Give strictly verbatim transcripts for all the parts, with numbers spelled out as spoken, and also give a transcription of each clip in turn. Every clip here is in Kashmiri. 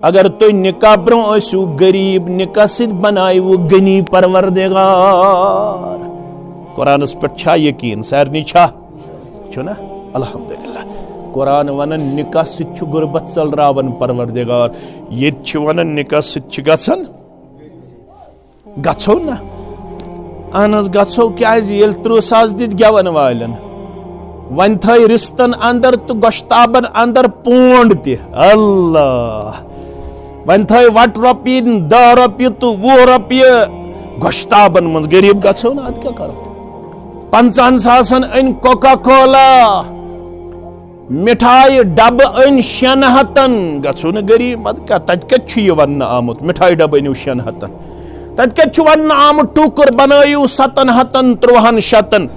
اگر تُہۍ نکاح برونٛہہ ٲسِو غریب، نکاح سۭتۍ بنایِوٕ غنی پروردگار۔ قرآنس پٮ۪ٹھ چھا یقین؟ سارنٕے چھا؟ چھُنہ؟ الحمدللہ۔ قرآن ونان نکاح سۭتۍ چھُ غربت ژلراوان پروردگار۔ ییٚتہِ چھِ ونان نکاح سۭتۍ چھِ گژھان، گژھو نا؟ اہن حظ گژھو، کیازِ ییٚلہِ ترٕٛہ ساس دِتۍ گٮ۪ون والٮ۪ن، وۄنۍ تھٲے رِستن اندر تہٕ گۄشتابن اندر پونڈ تہِ۔ اللہ، وۄنۍ تھٲے وٹ رۄپیہِ، دہ رۄپیہِ تہٕ وُہ رۄپیہِ گۄشتابن منٛز۔ غریب گژھو نا، ادٕ کیٛاہ کرو؟ پنژاہن ساسن أنۍ کوکا کولا، مِٹھایہِ ڈبہٕ أنۍ شٮ۪ن ہتن۔ گژھو نہٕ غریب، ادٕ کیٛاہ؟ تتہِ کتہِ چھُ یہِ وننہٕ آمُت مِٹھایہِ ڈبہٕ أنِو شٮ۪ن ہتن؟ تتہِ کتہِ چھُ وننہٕ آمُت ٹوٗکُر بنٲیِو ستن ہتن، ترُوہن شتن؟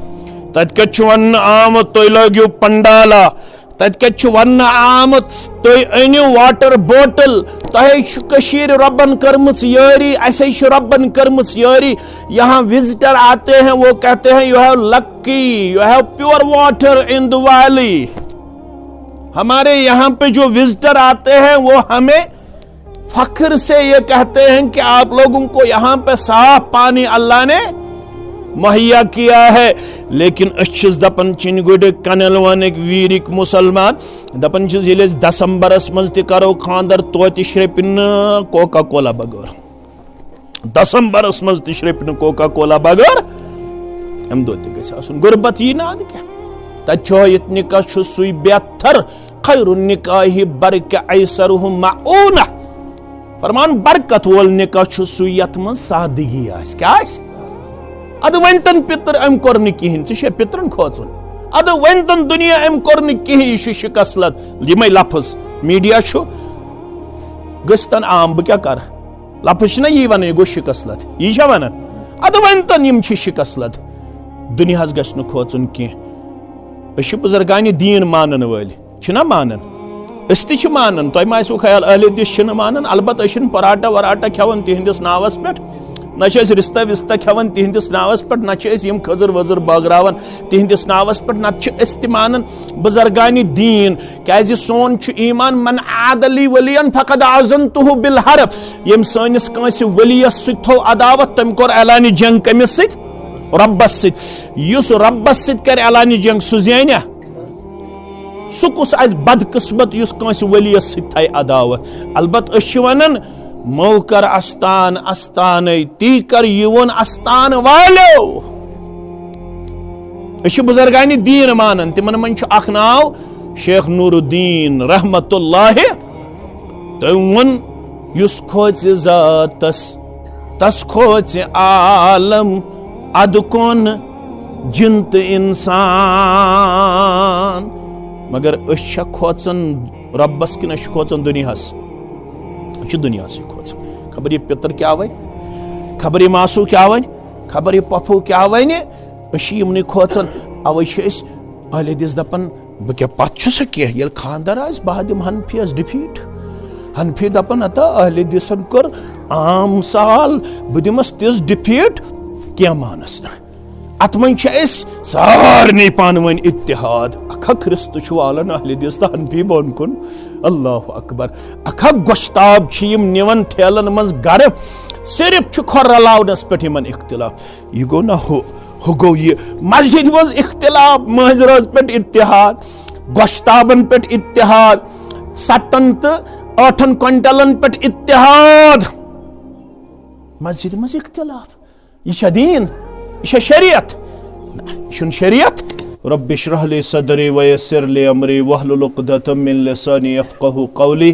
تتہِ کتہِ چھُ وننہٕ آمُت تُہۍ لٲگِو پنڈالا؟ تتہِ کتہِ چھُ وننہٕ آمُت تُہۍ أنِو واٹر بوٹل؟ تۄہے چھُ کٔشیٖرِ رۄبن کٔرمٕژ یٲری، اسے چھِ رۄبن کٔرمٕژ یٲری۔ یہاں وزٹر آتے ہیں، وہ کہتے ہیں, "You have lucky, you have pure water in the valley." ہمارے یہاں پہ جو وزٹر آتے ہیں، وہ ہمیں فخر سے یہ کہتے ہیں کہ آپ لوگوں کو یہاں پہ صاف پانی اللہ نے مہیا کیا ہے۔ لیکن أسۍ چھِس دپان، چِنۍ گُرۍ کنل وانٕکۍ ویٖرِکۍ مسلمان، دپان چھِس، ییٚلہِ أسۍ دسمبرس منٛز تہِ کرو خاندر، توتہِ شرٛپہِ نہٕ کوکا کولا بغٲر۔ دسمبرس منٛز تہِ شرٛپہِ نہٕ کوکا کولا بغٲر۔ امہِ دۄہ تہِ گژھِ آسُن۔ غربت یی نہٕ، ادٕ کیٛاہ؟ تتہِ چھُ ہٲیِتھ، نکاح چھُ سُے بہتر، خیر النکاح برکہ ایسرہ معونہ۔ فرمان، برکت وول نکاح چھُ سُے یتھ منٛز سادگی آسہِ۔ کیٛاہ آسہِ؟ ادٕ ؤنۍ تن پِتر، أمۍ کوٚر نہٕ کِہیٖنۍ، ژٕ چھے پِترن کھوژُن؟ ادٕ ؤنۍ تن دُنیا، أمۍ کوٚر نہٕ کِہیٖنۍ، یہِ چھُ شکست لد۔ یِمے لفظ میڈیا چھُ، گٔژھۍ تن عام، بہٕ کیٛاہ کرٕ؟ لفظ چھِنہ یی ونان، یہِ گوٚو شکست لد، یی چھا ونان؟ ادٕ ؤنۍ تن، یِم چھِ شکست لد۔ دُنیاہس گژھِ نہٕ کھوژُن کینٛہہ۔ أسۍ چھِ بزرگانِ دیٖن مانن وٲلۍ۔ چھِنہ مانان؟ أسۍ تہِ چھِ مانان۔ تۄہہِ ما آسِوٕ خیال اہل حدیث چھِنہٕ مانان؟ البتہ أسۍ چھِنہٕ پراٹھا وراٹھا کھٮ۪وان تِہنٛدِس ناوس پٮ۪ٹھ، نہ چھِ أسۍ رِستہ وِستہ کھٮ۪وان تِہنٛدِس ناوس پٮ۪ٹھ، نہ چھِ أسۍ یِم کھٔزٕر ؤزٕر بٲگراوان تِہنٛدِس ناوس پٮ۪ٹھ، نہ تہِ چھِ أسۍ تہِ مانان بزرگانِ دیٖن۔ کیازِ سون چھُ ایمان، "من عاد لی ولیا فقد آذنتہ بالحرب"۔ ییٚمۍ سٲنِس کٲنٛسہِ ؤلیَس سۭتۍ تھوٚو عداوت، تٔمۍ کوٚر اعلانِ جنگ کٔمِس سۭتۍ؟ رۄبس سۭتۍ۔ یُس رۄبس سۭتۍ کرِ اعلانِ جنگ، سُہ زینیا؟ سُہ کُس آسہِ بدقسمت یُس کٲنٛسہِ ؤلیَس سۭتۍ تھایہِ عداوت؟ البتہ أسۍ چھِ ونان، "مو کر استان استانے، تی کر یِوُن استان والیو۔" أسۍ چھِ بزرگانِ دیٖن مانان، تِمن منٛز چھُ اکھ ناو شیخ نور الدین رحمت اللہ۔ تٔمۍ ووٚن، یُس کھوژِ ذاتس، تس کھوژِ عالم، ادٕ کون جن تہٕ انسان۔ مگر أسۍ چھا کھوژان رۄبس کِنہٕ أسۍ چھِ کھوژان دُنیاہس؟ أسۍ چھِ دُنیاہسٕے کھوژان۔ خبر یہِ پِتر کیٛاہ وَنہِ، خبر یہِ ماسوٗ کیٛاہ وَنہِ، خبر یہِ پۄپھو کیٛاہ وَنہِ۔ أسۍ چھِ یِمنٕے کھوژان۔ اَوَے چھِ أسۍ اہل حدیث دَپان، بہٕ کیٛاہ پَتہٕ چھُسا کینٛہہ؟ ییٚلہِ خانٛدر آسہِ، بہٕ ہا دِمہٕ حنفیَس ڈِفیٖٹ۔ حنفی دَپان، ہتا اہل حدیثن کٔر عام سال، بہٕ دِمَس تِژھ ڈِفیٖٹ، کینٛہہ مانَس نہٕ۔ اتھ منٛز چھِ أسۍ سارنٕے پانہٕ ؤنۍ اتحاد۔ اکھ اکھ رِستہٕ چھُ والان اہل حدیث تہٕ حنفی بۄن کُن۔ اللہ اکبر۔ اکھ اکھ گۄشتاب چھِ یِم نِوان ٹھیلن منٛز گرٕ۔ صرف چھُ کھۄر رلاونس پٮ۪ٹھ یِمن اختلاف۔ یہِ گوٚو نہ ہُہ، ہُہ گوٚو یہِ۔ مسجد منٛز اختلاف، مٲنٛزِ رٲژ پٮ۪ٹھ اتحاد، گۄشتابن پٮ۪ٹھ اتحاد، ستن تہٕ ٲٹھن کوینٹلن پٮ۪ٹھ اتحاد۔ مسجد منٛز اختلاف۔ یہِ چھا دیٖن؟ یہِ چھا شریعت؟ نہ، یہِ چھُنہٕ شریعت۔ رب اشرح لي صدري ويسر لي أمري واحلل عقدة من لساني يفقهوا قولي۔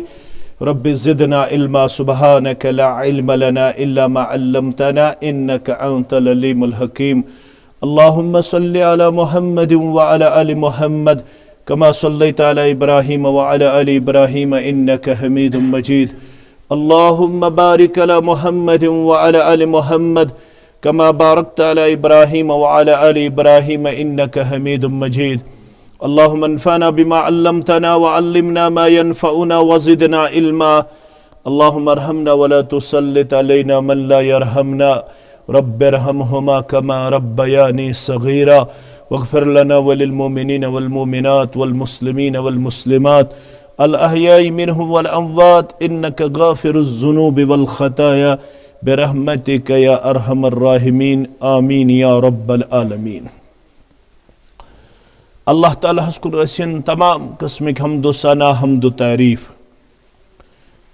رب زدنا علما، سبحانك لا علم لنا إلا ما علمتنا إنك أنت العليم الحكيم۔ اللهم صل على محمد وعلى آل محمد كما صليت على إبراهيم وعلى آل إبراهيم إنك حميد مجيد۔ اللهم بارك على محمد وعلى آل محمد كما باركت على إبراهيم وعلى آل إبراهيم إنك حميد مجيد۔ اللهم انفعنا بما علمتنا وعلمنا ما ينفعنا وزدنا علما۔ اللهم ارحمنا ولا تسلط علينا من لا يرحمنا۔ رب ارحمهما كما ربياني صغيرا۔ واغفر لنا وللمؤمنين والمؤمنات والمسلمين والمسلمات الأحياء منهم والأموات إنك غافر الذنوب والخطايا برحمتك يا أرحم الراحمين، آمين يا رب العالمين۔ اللہ تعالیٰ ہس کُن ٲسِن تمام قٕسمٕکۍ حمد و ثنا، حمد و تعریٖف۔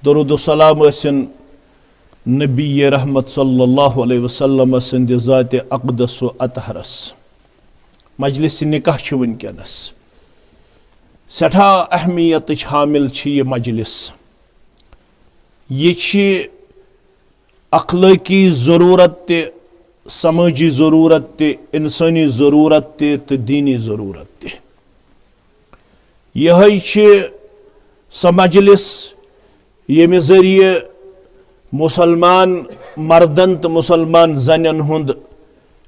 درود و سلام ٲسِن نبی رحمت صلی اللہ علیہ وسلم سٕنٛدِ ذاتِ اقدس و اطہرس۔ مجلس نکاح چھِ وٕنکیٚنس سٮ۪ٹھاہ اہمیتٕچ حامل چھِ یہِ مجلس۔ یہِ چھِ اخلٲقی ضروٗرت تہِ، سمٲجی ضروٗرت تہِ، انسٲنی ضروٗرت تہِ تہٕ دیٖنی ضروٗرت تہِ۔ یِہوٚے چھِ سۄ مجلس ییٚمہِ ذٔریعہٕ مُسلمان مردن تہٕ مُسلمان زنٮ۪ن ہُنٛد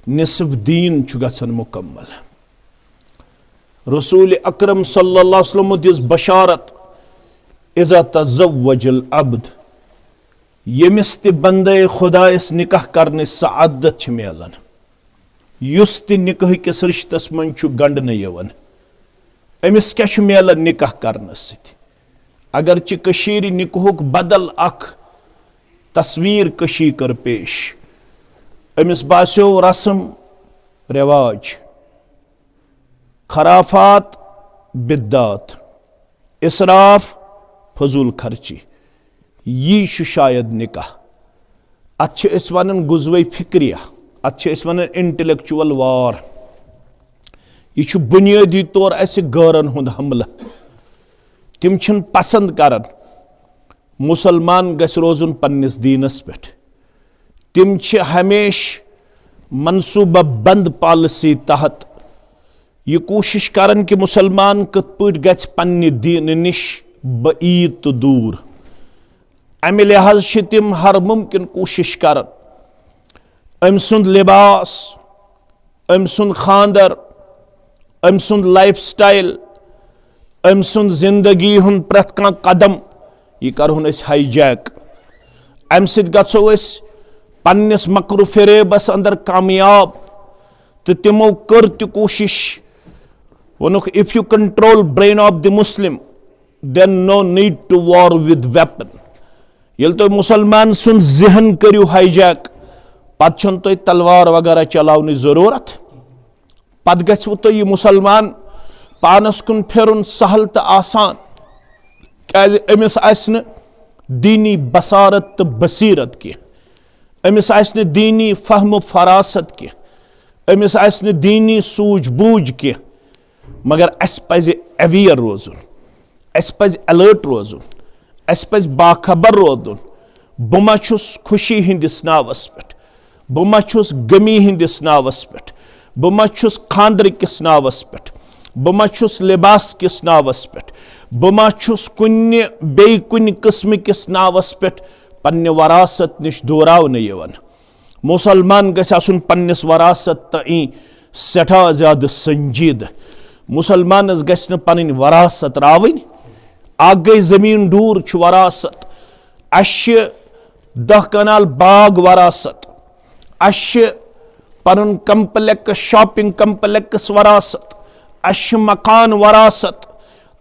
نصف دیٖن چھُ گژھان مُکمل۔ رسول اکرم صلی اللہ علیہ وسلم دِژ بشارت، "اذا تزوج العبد"، ییٚمِس تہِ بندے خدایس نکاح کرنٕچ سعادت چھِ میلان، یُس تہِ نکاح کِس رشتس منٛز چھُ گنڈنہٕ یِوان، أمِس کیٛاہ چھُ میلان نکاح کرنہٕ سۭتۍ؟ اگرچہِ کٔشیٖرِ نکاحُک بدل اکھ تصویر کشی کٔر پیش، أمِس باسیو رسم رواج، خرافات، بدعات، اسراف، فضول خرچی، یی چھُ شاید نکاح۔ اتھ چھِ أسۍ ونان غزوہ فکریہ، اتھ چھِ أسۍ ونان intellectual war۔ یہِ چھُ بنیٲدی طور اسہِ غٲرن ہُنٛد حملہٕ۔ تِم چھِنہٕ پسند کران مُسلمان گژھِ روزُن پننِس دیٖنس پٮ۪ٹھ۔ تِم چھِ ہمیشہِ منصوٗبہٕ بند پالیسی تحت یہِ کوٗشش کران کہِ مُسلمان کِتھ پٲٹھۍ گژھِ پننہِ دیٖنہٕ نِش بعیٖد تہٕ دوٗر۔ امہِ لحاظ چھِ تِم ہر ممکن کوٗشش کران أمۍ سُنٛد لباس، أمۍ سُنٛد خانٛدر، أمۍ سُنٛد life style، أمۍ سُنٛد زندگی ہُنٛد پرٛٮ۪تھ کانٛہہ قدم، یہِ کرہون أسۍ hijack۔ امہِ سۭتۍ گژھو أسۍ پننِس مکر و فریبس اندر کامیاب۔ تہٕ تِمو کٔر تہِ کوٗشش، ووٚنُکھ، "If you control brain of the Muslim, then no need to war with weapon." ییٚلہِ تُہۍ مُسلمان سُنٛد ذہن کٔرِو hijack، پتہٕ چھَنہٕ تۄہہِ تلوار وغیرہ چلاونٕچ ضروٗرت۔ پتہٕ گژھِوٕ تۄہہِ یہِ مُسلمان پانس کُن پھِرُن سہل تہٕ آسان، کیازِ أمِس آسہِ نہٕ دیٖنی بصارت تہٕ بصیرت کینٛہہ، أمِس آسہِ نہٕ دیٖنی فہم و فراست کینٛہہ، أمِس آسہِ نہٕ دیٖنی سوٗجھ بوٗجھ کینٛہہ۔ مگر اسہِ پزِ aware روزُن، اسہِ پزِ alert روزُن، اسہِ پزِ باخبر روزُن۔ بہٕ ما چھُس خوشی ہٕنٛدِس ناوس پٮ۪ٹھ؟ بہٕ ما چھُس غمی ہٕنٛدِس ناوس پٮ۪ٹھ؟ بہٕ ما چھُس خانٛدرٕ کِس ناوس پٮ۪ٹھ؟ بہٕ ما چھُس لباس کِس ناوس پٮ۪ٹھ؟ بہٕ ما چھُس کُنہِ بیٚیہِ کُنہِ قٕسمہٕ کِس ناوس پٮ۪ٹھ پننہِ وراثت نِش دوٗراونہٕ یِوان؟ مُسلمان گژھِ آسُن پننِس وراثت تہٕ ای سٮ۪ٹھاہ زیادٕ سنجیدٕ۔ مُسلمانس گژھِ نہٕ پنٕنۍ وراثت راوٕنۍ۔ اکھ گٔے زٔمیٖن ڈوٗر چھُ وراثت، اسہِ چھِ دَہ کنال باغ وراثت، اسہِ چھِ پنُن complex، shopping complex وراثت، اسہِ چھِ مکان وراثت۔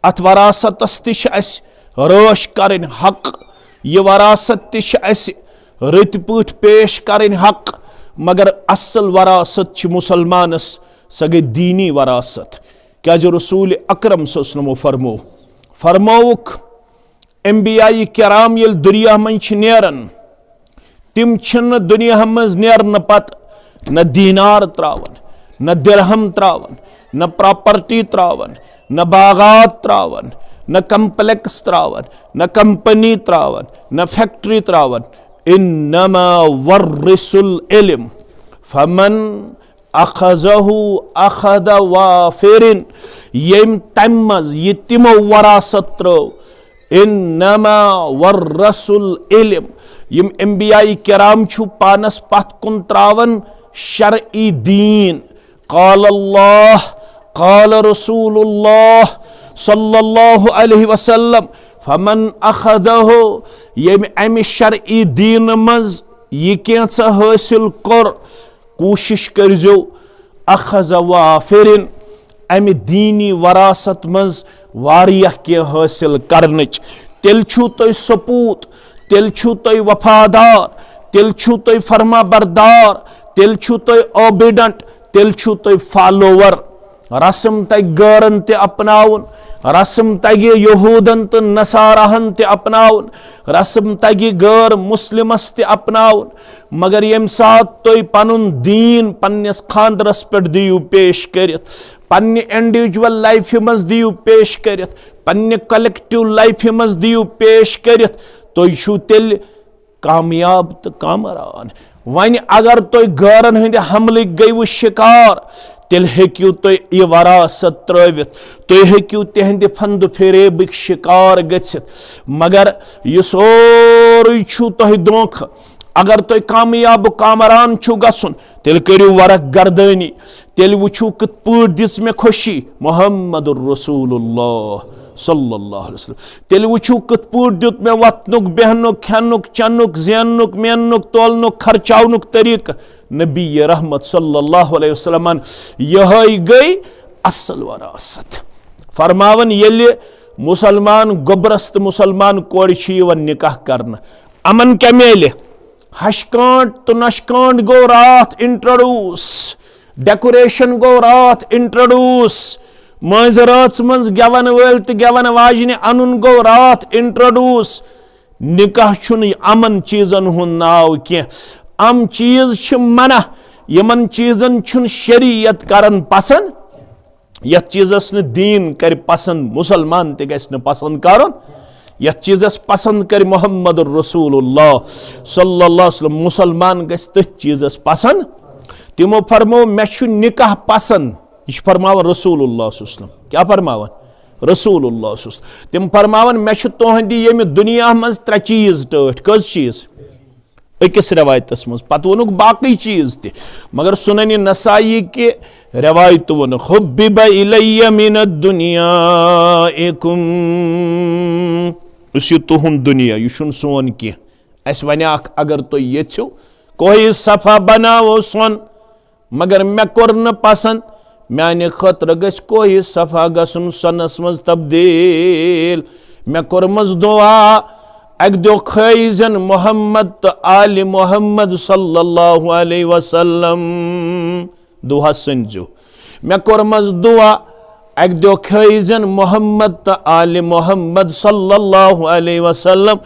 اتھ وراثتس تہِ چھِ اسہِ رٲچھ کرٕنۍ حق، یہِ وراثت تہِ چھِ اسہِ رٕتۍ پٲٹھۍ پیش کرٕنۍ حق۔ مگر اصل وراثت چھِ مُسلمانس، سۄ گٔے دیٖنی وراثت۔ کیازِ رسول اکرم صلی اللہ علیہ وسلمو فرمو، فرمووُکھ، انبیاء کرام ییٚلہِ دُنیا منٛز چھِ نیران، تِم چھِنہٕ دُنیا منٛز نیرنہٕ پتہٕ نہ دینار تراوان، نہ درہم تراوان، نہ property تراوان، نہ باغات تراوان، نہ complex تراوان، نہ company تراوان، نہ factory تراوان۔ انما ورث العلم فمن اخذہ اخذ وافر۔ ییٚمۍ تمہِ منٛز یہِ تِمو وراثت ترٲو، انما ورث العلم، یِم انبیاء کرام چھُ پانس پتھ کُن تراوان شرعی دیٖن۔ قال اللہ، قال رسول اللہ صلی اللہ علیہ وسلم، فمن اخذہ، ییٚمۍ امہِ شرعی دیٖنہٕ منٛز یہِ کینٛژھا حٲصِل کوٚر، کوٗشِش کٔرۍزیو اخذ وافرن، امہِ دیٖنی وراثت منٛز واریاہ کینٛہہ حٲصِل کرنٕچ۔ تیٚلہِ چھُو تُہۍ سپوٗت، تیٚلہِ چھُو تُہۍ وفادار، تیٚلہِ چھُو تُہۍ فرما بردار، تیٚلہِ چھُو تُہۍ اوبیڈنٹ، تیٚلہِ چھُو تُہۍ فالوور۔ رسم تگہِ غٲرن تہِ اپناوُن، رسم تگہِ یہوٗدن تہٕ نصاراہن تہِ اپناوُن، رسم تگہِ غٲر مسلمس تہِ اپناوُن۔ مگر ییٚمہِ ساتہٕ تُہۍ پنُن دیٖن پننِس خاندرس پٮ۪ٹھ دِیِو پیش کٔرِتھ، پننہِ انڈیویجول لایفہِ منٛز دِیِو پیش کٔرِتھ، پننہِ کلیکٹو لایفہِ منٛز دِیِو پیش کٔرِتھ، تُہۍ چھِو تیٚلہِ کامیاب تہٕ کامران۔ وۄنۍ اگر تُہۍ غٲرن ہٕنٛدِ حملٕکۍ گٔیوٕ شکار، تیٚلہِ ہیٚکِو تُہۍ یہِ وراثت ترٲوِتھ، تُہۍ ہیٚکِو تِہنٛدِ فند فریبٕکۍ شکار گٔژھِتھ۔ مگر یہِ سورُے چھُو تۄہہِ دھوکھٕ۔ اگر تُہۍ کامیاب و کامران چھُو گژھُن، تیٚلہِ کٔرِو ورق گردٲنی، تیٚلہِ وٕچھِو کِتھ پٲٹھۍ دِژ مےٚ خوشی محمد رسول اللہ صلی اللہ علیہ وسلم۔ تیٚلہِ وٕچھِو کِتھ پٲٹھۍ دیُت مےٚ وۄتھنُک، بیٚہنُک، کھٮ۪نُک، چٮ۪نُک، زیننُک، میننُک، تولنُک، خرچاونُک طریٖقہٕ نبی رحمت صلی اللہ علیہ وسلمن۔ یِہوٚے گٔے اصل وراثت۔ فرماوان، ییٚلہِ مسلمان گوٚبرس تہٕ مسلمان کورِ چھِ یِوان نکاح کرنہٕ، یِمن کیٛاہ میلہِ؟ ہشہِ کانٛٹ تہٕ نۄشہِ کانٛٹ گوٚو راتھ انٹروڈیوس، ڈیکوریشن گوٚو راتھ انٹروڈیوس، مٲنٛزِ رٲژ منٛز گٮ۪ون وٲلۍ تہٕ گٮ۪ون واجنہِ انُن گوٚو راتھ انٹروڈیوس۔ نکاح چھُنہٕ یِمن چیٖزن ہُنٛد ناو کینٛہہ۔ یِم چیٖز چھِ منع، یِمن چیٖزن چھُنہٕ شریعت کران پسند۔ یتھ چیٖزس نہٕ دیٖن کرِ پسند، مسلمان تہِ گژھِ نہٕ پسند کرُن۔ یتھ چیٖزس پسند کرِ محمد رسول اللہ صلی اللہ علیہ وسلم، مسلمان گژھِ تٔتھۍ چیٖزس پسند۔ تِمو فرموو، مےٚ چھُ نکاح پسند۔ یہِ چھُ فرماوان رسول اللہ صلی اللہ علیہ وسلم۔ کیٛاہ فرماوان؟ رسول اللہ صلی اللہ علیہ وسلم۔ تِم فرماوان، مےٚ چھُ تُہنٛدِ ییٚمہِ دُنیا منٛز ترٛےٚ چیٖز ٹٲٹھۍ۔ کٔژ چیٖز؟ أکِس رِوایتَس منٛز، پَتہٕ ووٚنُکھ باقٕے چیٖز تہِ، مگر سُنَنِ نسائی کہِ رِوایتہٕ ووٚنُکھ، حُبِّبَ اِلَیَّ مِنَ الدُّنْیَا اِکُم، یُس یہِ تُہُنٛد دُنیا، یہِ چھُنہٕ سون کینٛہہ، اَسہِ وَنیٛاکھ، اگر تُہۍ ییٚژھِو، کوہِ صفا بَناوو سۄن، مگر مےٚ کوٚر نہٕ پسند۔ میانہِ خٲطرٕ گژھِ کوہِ صفا گژھُن سۄنس منٛز تبدیل۔ مےٚ کوٚرمس دعا، اکہِ دۄہ کھٲیزن محمد تہٕ آلِ محمد صلی اللہ علیہ وسلم۔ دعا سٔنزیو۔ مےٚ کوٚرمس دعا، اکہِ دۄہ کھٲیزن محمد تہٕ آلِ محمد صلی اللہ علیہ وسلم۔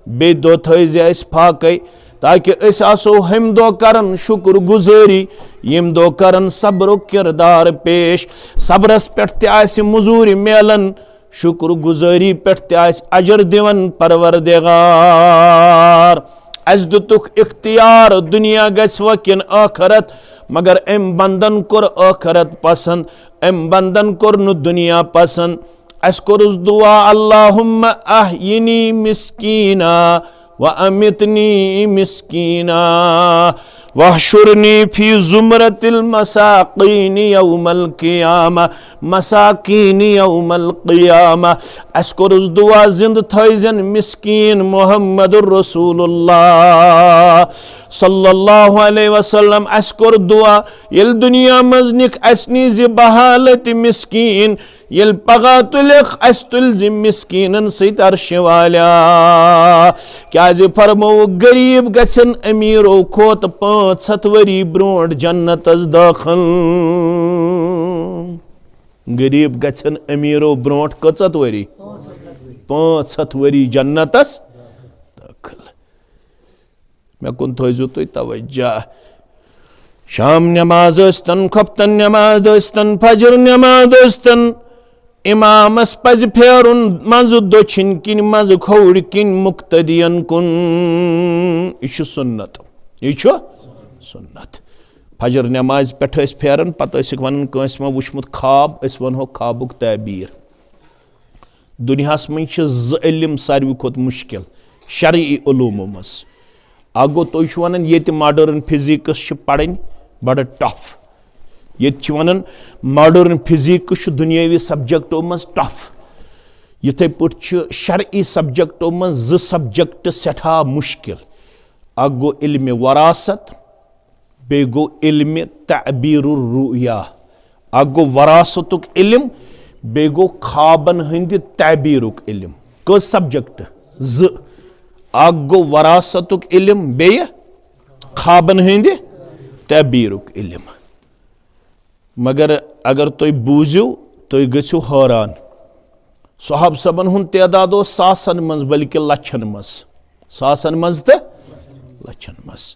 بیٚیہِ دۄہ تھٲیزِ اَسہِ فاقے، تاکہِ أسۍ آسو ہُمہِ دۄہ کران شُکر گُزٲری، ییٚمہِ دۄہ کران صبرُک کردار پیش۔ صبرس پٮ۪ٹھ تہِ آسہِ مٔزوٗرۍ میلان، شُکر گُزٲری پٮ۪ٹھ تہِ آسہِ اجر دِوان پروردگار۔ اَسہِ دِتُکھ اختیار، دُنیا گژھِ وۄنۍ کِنہٕ ٲخرت، مگر أمۍ بندن کوٚر ٲخرت پسند، أمۍ بندن کوٚر نہٕ دُنیا پسند۔ اَسہِ کوٚرُس دُعا، اللہم احینی مسکینا و امیتنی مسکینا واحشرنی فی زمرۃ المساکین یوم القیامہ، مساکین یوم القیامہ۔ اَسہِ کوٚرُس دُعا، زِندٕ تھٲیزٮ۪ن مسکیٖن محمد رسول اللہ صلی اللہ علیہ وسلم۔ اَسہِ کوٚر دُعا، ییٚلہِ دُنیا منٛز نِکھ اَسہِ نِزِ بحالت مسکیٖن، ییٚلہِ پگاہ تُلکھ اَسہِ تُلزِ مسکیٖنن سۭتۍ عرشہِ والیا۔ کیازِ فرمووُکھ، غریٖب گژھن أمیٖرو کھۄتہٕ پانٛژھ ہَتھ ؤری برونٛٹھ جنتس دٲخل۔ غریٖب گژھن أمیٖرو برونٛٹھ کٔژَتھ ؤری؟ پانٛژھ ہَتھ ؤری جنتس دٲخل۔ مےٚ کُن تھٲیزیو تُہۍ توجہ۔ شام نماز ٲسۍتن، خۄفتن نماز ٲسۍتن، فجر نماز ٲسۍتن، امامس پزِ پھیرُن منٛزٕ دٔچھِنۍ کِنۍ، منٛزٕ کھووُرۍ کِنۍ، مقتدین کُن۔ یہِ چھُ سُنت، یہِ چھُ سُنت۔ فجر نمازِ پٮ۪ٹھ ٲسۍ پھیران، پتہٕ ٲسِکھ ونان کٲنٛسہِ ما وُچھمُت خواب، أسۍ ونہو خوابُک تعبیٖر۔ دُنیاہَس منٛز چھِ زٕ علم ساروی کھۄتہٕ مُشکِل شرعی علومو منٛز۔ اکھ گوٚو، تُہۍ چھِو وَنان ییٚتہِ modern physics چھِ پَرٕنۍ بَڑٕ tough۔ ییٚتہِ چھِ وَنان modern physics چھُ دُنیٲوی subjectو منٛز tough۔ یِتھَے پٲٹھۍ چھِ شرعی subjectو منٛز زٕ subject سٮ۪ٹھاہ مُشکِل۔ اکھ گوٚو علمِ وراثت، بیٚیہِ گوٚو علمِ تعبیر الرؤیا۔ اکھ گوٚو وراثتُک علم، بیٚیہِ گوٚو خوابن ہٕنٛدِ تعبیٖرُک علم۔ کٔژ سبجیکٹ؟ زٕ۔ اکھ گوٚو وراثتُک علم، بیٚیہِ خوابن ہٕنٛدِ تعبیٖرُک علم۔ مگر اگر تُہۍ بوٗزِو، تُہۍ گٔژھِو حٲران۔ صحابہٕ صٲبن ہُنٛد تعداد اوس ساسن منٛز، بلکہِ لچھن منٛز۔ ساسن منٛز تہٕ لچھن منٛز۔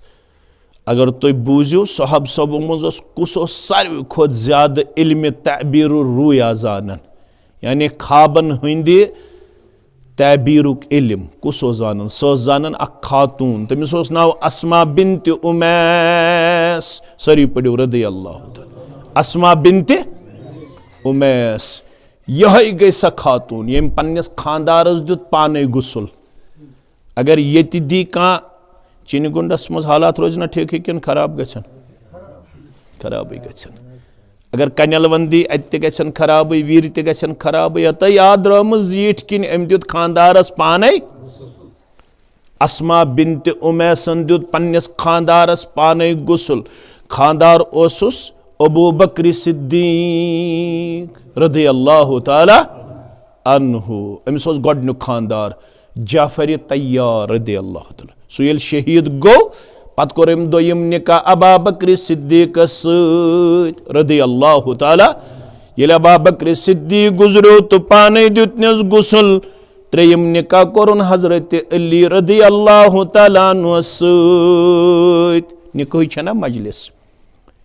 اگر تُہۍ بوٗزِو، صحابہٕ صٲبو منٛز اوس، کُس اوس ساروی کھۄتہٕ زیادٕ علمِ تعبیٖر و رؤیا زانان؟ یعنی خوابن ہٕنٛدِ تعبیٖرُک علم کُس اوس زانان؟ سۄ ٲس زانان اکھ خاتوٗن، تٔمِس اوس ناو اسما بنت امیس۔ سٲری پٔرِو رضی اللہ تعالیٰ۔ اسما بنت امیس، یِہوٚے گٔے سۄ خاتوٗن، ییٚمۍ پننِس خانٛدارس دیُت پانے غسل۔ اگر ییٚتہِ دی کانٛہہ چِنہِ گُنڈس منٛز، حالات روزِ نہ ٹھیٖکھٕے کِنہٕ خراب گژھن؟ خرابٕے گژھن۔ اگر کنٮ۪ل وندی، اتہِ تہِ گژھن خرابٕے، ویٖرِ تہِ گژھن خرابٕے۔ یتھ یاد درٲمٕژ زیٖٹھ کِنۍ أمۍ دیُت خانٛدارس پانے۔ اسما بنت امیسن دیُت پننِس خانٛدارس پانے غسل۔ خانٛدار اوسُس ابو بکر صدیق رضی اللہ تعالیٰ عنہ۔ أمِس اوس گۄڈٕنیُک خانٛدار جعفر طیار رضی اللہ تعالیٰ۔ سُہ ییٚلہِ شہیٖد گوٚو، پتہٕ کوٚر أمۍ دوٚیِم نکاح ابا بکر صدیقس سۭتۍ رضی اللہ تعالیٰ۔ ییٚلہِ ابا بکر صدیق گُزریو تہٕ پانے دیُتنس غسل، ترٛیٚیِم نکاح کوٚرُن حضرت علی رضی اللہ تعالیٰ عنہ سۭتۍ۔ نکاحٕے چھےٚ نا مجلس۔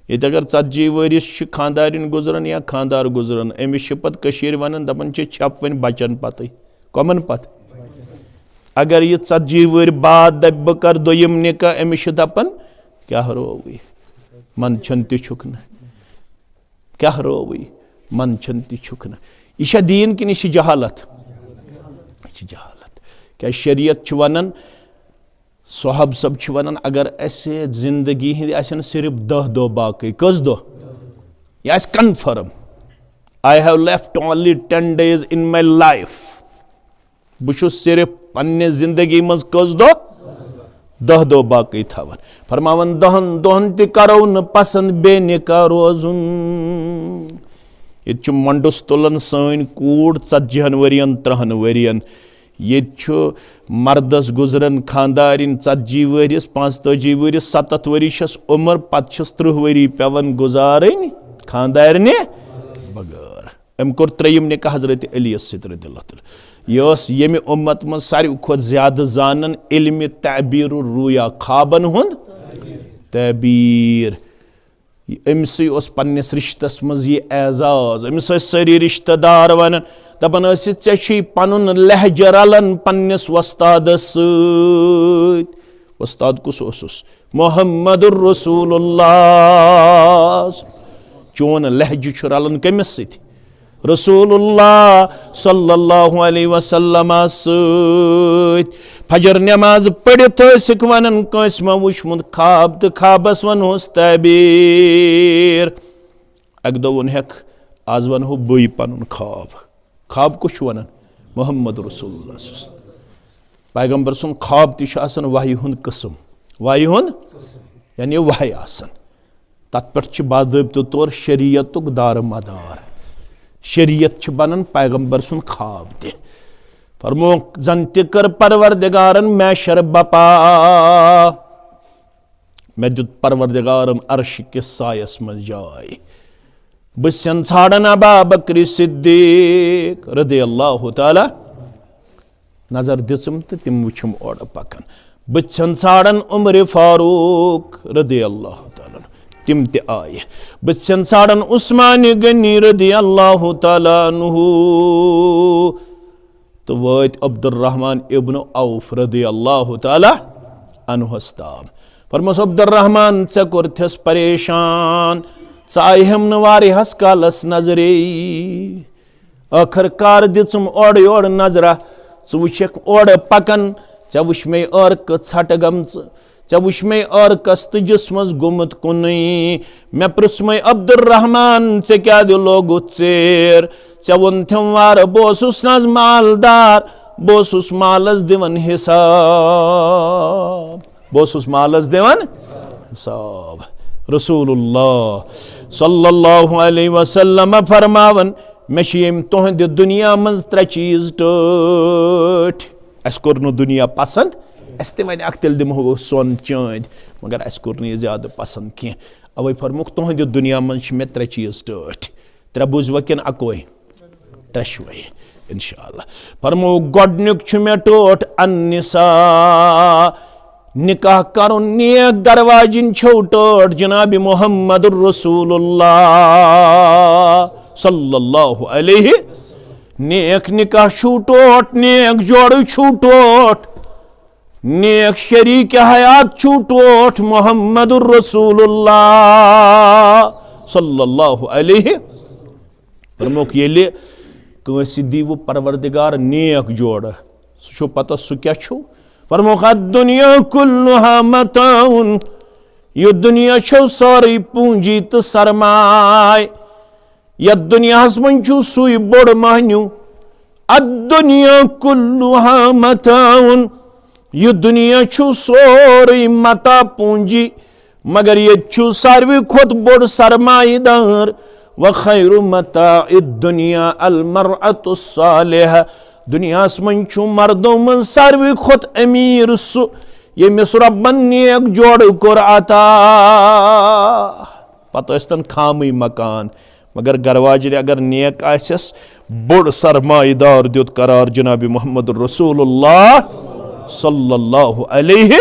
ییٚتہِ اگر ژتجی ؤرِش چھِ خانٛدارِنۍ گُزران یا خانٛدار گُزران، أمِس چھِ پتہٕ کٔشیٖرِ ونان، دپان چھِ، "چھپ وۄنۍ بچن پتٕے۔" کمن پتہٕ؟ اگر یہِ ژتجی ؤرۍ بعد دپہِ، "بہٕ کرٕ دوٚیِم نکاح"، أمِس چھِ دپان، "کیٛاہ رووٕے؟ من چھُن تہِ چھُکھ نہٕ۔" کیٛاہ رووٕے؟ من چھُن تہِ چھُکھ نہٕ۔ یہِ چھا دیٖن کِنہٕ یہِ چھِ جہالت؟ یہِ چھِ جہالت۔ کیٛازِ شریعت چھِ ونان، صحابہٕ صٲب چھِ ونان، اگر اسہِ زندگی ہٕنٛدۍ آسن صرف دَہ دۄہ باقٕے، کٔژ دۄہ؟ یہِ آسہِ confirm، "I have left only ten days in my life"۔ بہٕ چھُس صرف پننہِ زندگی منٛز کٔژ دۄہ؟ دَہ دۄہ باقٕے تھاوان۔ فرماوان، "دَہن دۄہن تہِ کرو نہٕ پسند بے نکاح روزُن۔" ییٚتہِ چھُ مۄنڈُس تُلان سٲنۍ کوٗر ژتجی ہن ؤرین، ترٕہن ؤرین۔ ییٚتہِ چھُ مردس گُزران خانٛدارِنۍ ژتجی ؤرِس، پانٛژتٲجی ؤرِس، ستتھ ؤری چھس عمر، پتہٕ چھس ترٕہ ؤری پٮ۪وان گُزارٕنۍ خانٛدارنہِ بغٲر۔ أمۍ کوٚر ترٛیٚیِم نکاح حضرت علی یس سۭتۍ رضی اللہ تعالیٰ۔ یہِ ٲس ییٚمہِ اُمت منٛز ساروی کھۄتہٕ زیادٕ زانان علمِ تعبیر الرؤیا، خوابن ہُنٛد تعبیر۔ أمۍ سٕے اوس پننِس رشتس منٛز یہِ اعزاز۔ أمِس ٲسۍ سٲری رشتہٕ دار ونان، دپان ٲسِس، "ژےٚ چھُے پنُن لہجہٕ رلان پننِس وۄستادس سۭتۍ۔" وۄستاد کُس اوسُس؟ محمد رسول اللہ۔ چون لہجہٕ چھُ رلان کٔمِس سۭتۍ؟ رسول اللہ صلی اللہ علیہ وسلم سۭتۍ۔ فجر نماز پٔرِتھ ٲسِکھ ونان، کٲنٛسہِ ما وُچھمُت خواب تہٕ خوابس ونہوس تعبیر؟ اکہِ دۄہ ووٚن ہیکھ، از ونہو بٕے پنُن خواب۔ خواب کُس چھُ ونان؟ محمد رسول اللہ صلی اللہ علیہ وسلم۔ پیغمبر سُنٛد خواب تہِ چھُ آسان وحی ہُنٛد قٕسم۔ وحی ہُنٛد، یعنی وحی آسان۔ تتھ پٮ۪ٹھ چھِ باضٲبطہٕ طور شریعتُک دار مدار۔ شریعت چھِ بنان پیغمبر سُنٛد خواب تہِ۔ فرمووُکھ، زن تہِ کٔر پروردگارن محشر بپا۔ مےٚ دیُت پروردگارن عرش کِس سایس منٛز جاے۔ بہٕ چھُسن ژھانڈان ابا بکر صدیق رضی اللہ تعالیٰ۔ نظر دِژٕم تہٕ تِم وٕچھِم اورٕ پکان۔ بہٕ چھُسن ژھانڈان عمر فاروق رضی اللہ تعالیٰ عنہ۔ تِم تہِ آیہِ۔ بہٕ چھُسن ژھانڈان عثمان غنی رضی اللہ تعالیٰ عنہ۔ تہٕ وٲتۍ عبدالرحمن ابن عوف رضی اللہ تعالیٰ عنہس تام۔ فرموس، "عبدالرحمن، ژےٚ کوٚرتھس پریشان، ژٕ آیہم نہٕ واریاہس کالس نظرے۔ ٲخٕر کار دِژٕم اورٕ یورٕ نظرہ، ژٕ وٕچھکھ اورٕ پکان، ژےٚ وٕچھ مے عٲرقہٕ ژھٹہٕ گٔمژٕ۔" ژےٚ وٕچھ مے عٲرقس تہٕ جسمس گوٚمُت کُنُے۔ مےٚ پرُژھ مے، "عبدالرحمن، ژےٚ کیٛاہ دِ لوگُتھ ژیر؟ ژےٚ ووٚنتھم وارٕ، بہٕ اوسُس نہ حظ مالدار، بہٕ اوسُس مالس دِوان حساب، بہٕ اوسُس مالس دِوان حساب۔" رسول اللہ صلی اللہ علیہ وسلم فرماوان، مےٚ چھِ ییٚمہِ تُہنٛدِ دُنیا منٛز ترٛےٚ چیٖز ٹٲٹھۍ۔ اَسہِ کوٚر نہٕ دُنیا پسنٛد، اَسہِ تہِ وَنہِ اکھ تیٚلہِ دِمہو أسۍ سۄن چٲنٛدۍ، مگر اَسہِ کوٚر نہٕ یہِ زیادٕ پسنٛد کینٛہہ۔ اَوَے فرمووُکھ، تُہنٛدِ دُنیا منٛز چھِ مےٚ ترٛےٚ چیٖز ٹٲٹھۍ۔ ترٛےٚ بوٗزوا کِنہٕ اَکوے؟ ترٛٮ۪شوَے، اِنشاء اللہ۔ فرمووُکھ، گۄڈٕنیُک چھُ مےٚ ٹٲٹھ النساء، نکاح کرُن، نیک گرواجِنۍ چھو ٹٲٹھ جناب محمد رسول اللہ صلی اللہ علیہ۔ نیک نکاح چھو ٹٲٹھ، نیک جوڑٕ چھو ٹٲٹھ، نیک شریک حیات چھو ٹٲٹھ محمد رسول اللہ صلی اللہ علیہ۔ فرمووُکھ، ییٚلہِ کٲنٛسہِ دیٖوٕ پروردگار نیک جوڑٕ، سُہ چھُ پتہ سُہ کیٛاہ چھُ؟ فرمووُکھ، الدنیا کلها متاع، یہِ دُنیا چھو سٲرٕے پوٗنٛجی تہٕ سرماے۔ یتھ دُنیاہس منٛز چھُ سُے بوٚڑ مہنیو۔ الدنیا کلها متاع، یہِ دُنیا چھُ سورُے متاع پوٗنٛجی، مگر ییٚتہِ چھُ ساروی کھۄتہٕ بوٚڑ سرمایہِ دار۔ وخیر متاع الدنیا المرأة الصالحة، دُنیاہس منٛز چھُ مردو منٛز ساروی کھۄتہٕ أمیٖر سُہ، ییٚمِس رۄبن نیک جوڑٕ کوٚر عطا۔ پتہٕ ٲسۍتن خامٕے مکان، مگر گرواجِنۍ اگر نیک آسٮ۪س، بوٚڑ سرمایہِ دار دیُت قرار جناب محمد رسول اللہ صلی اللہ علیہ۔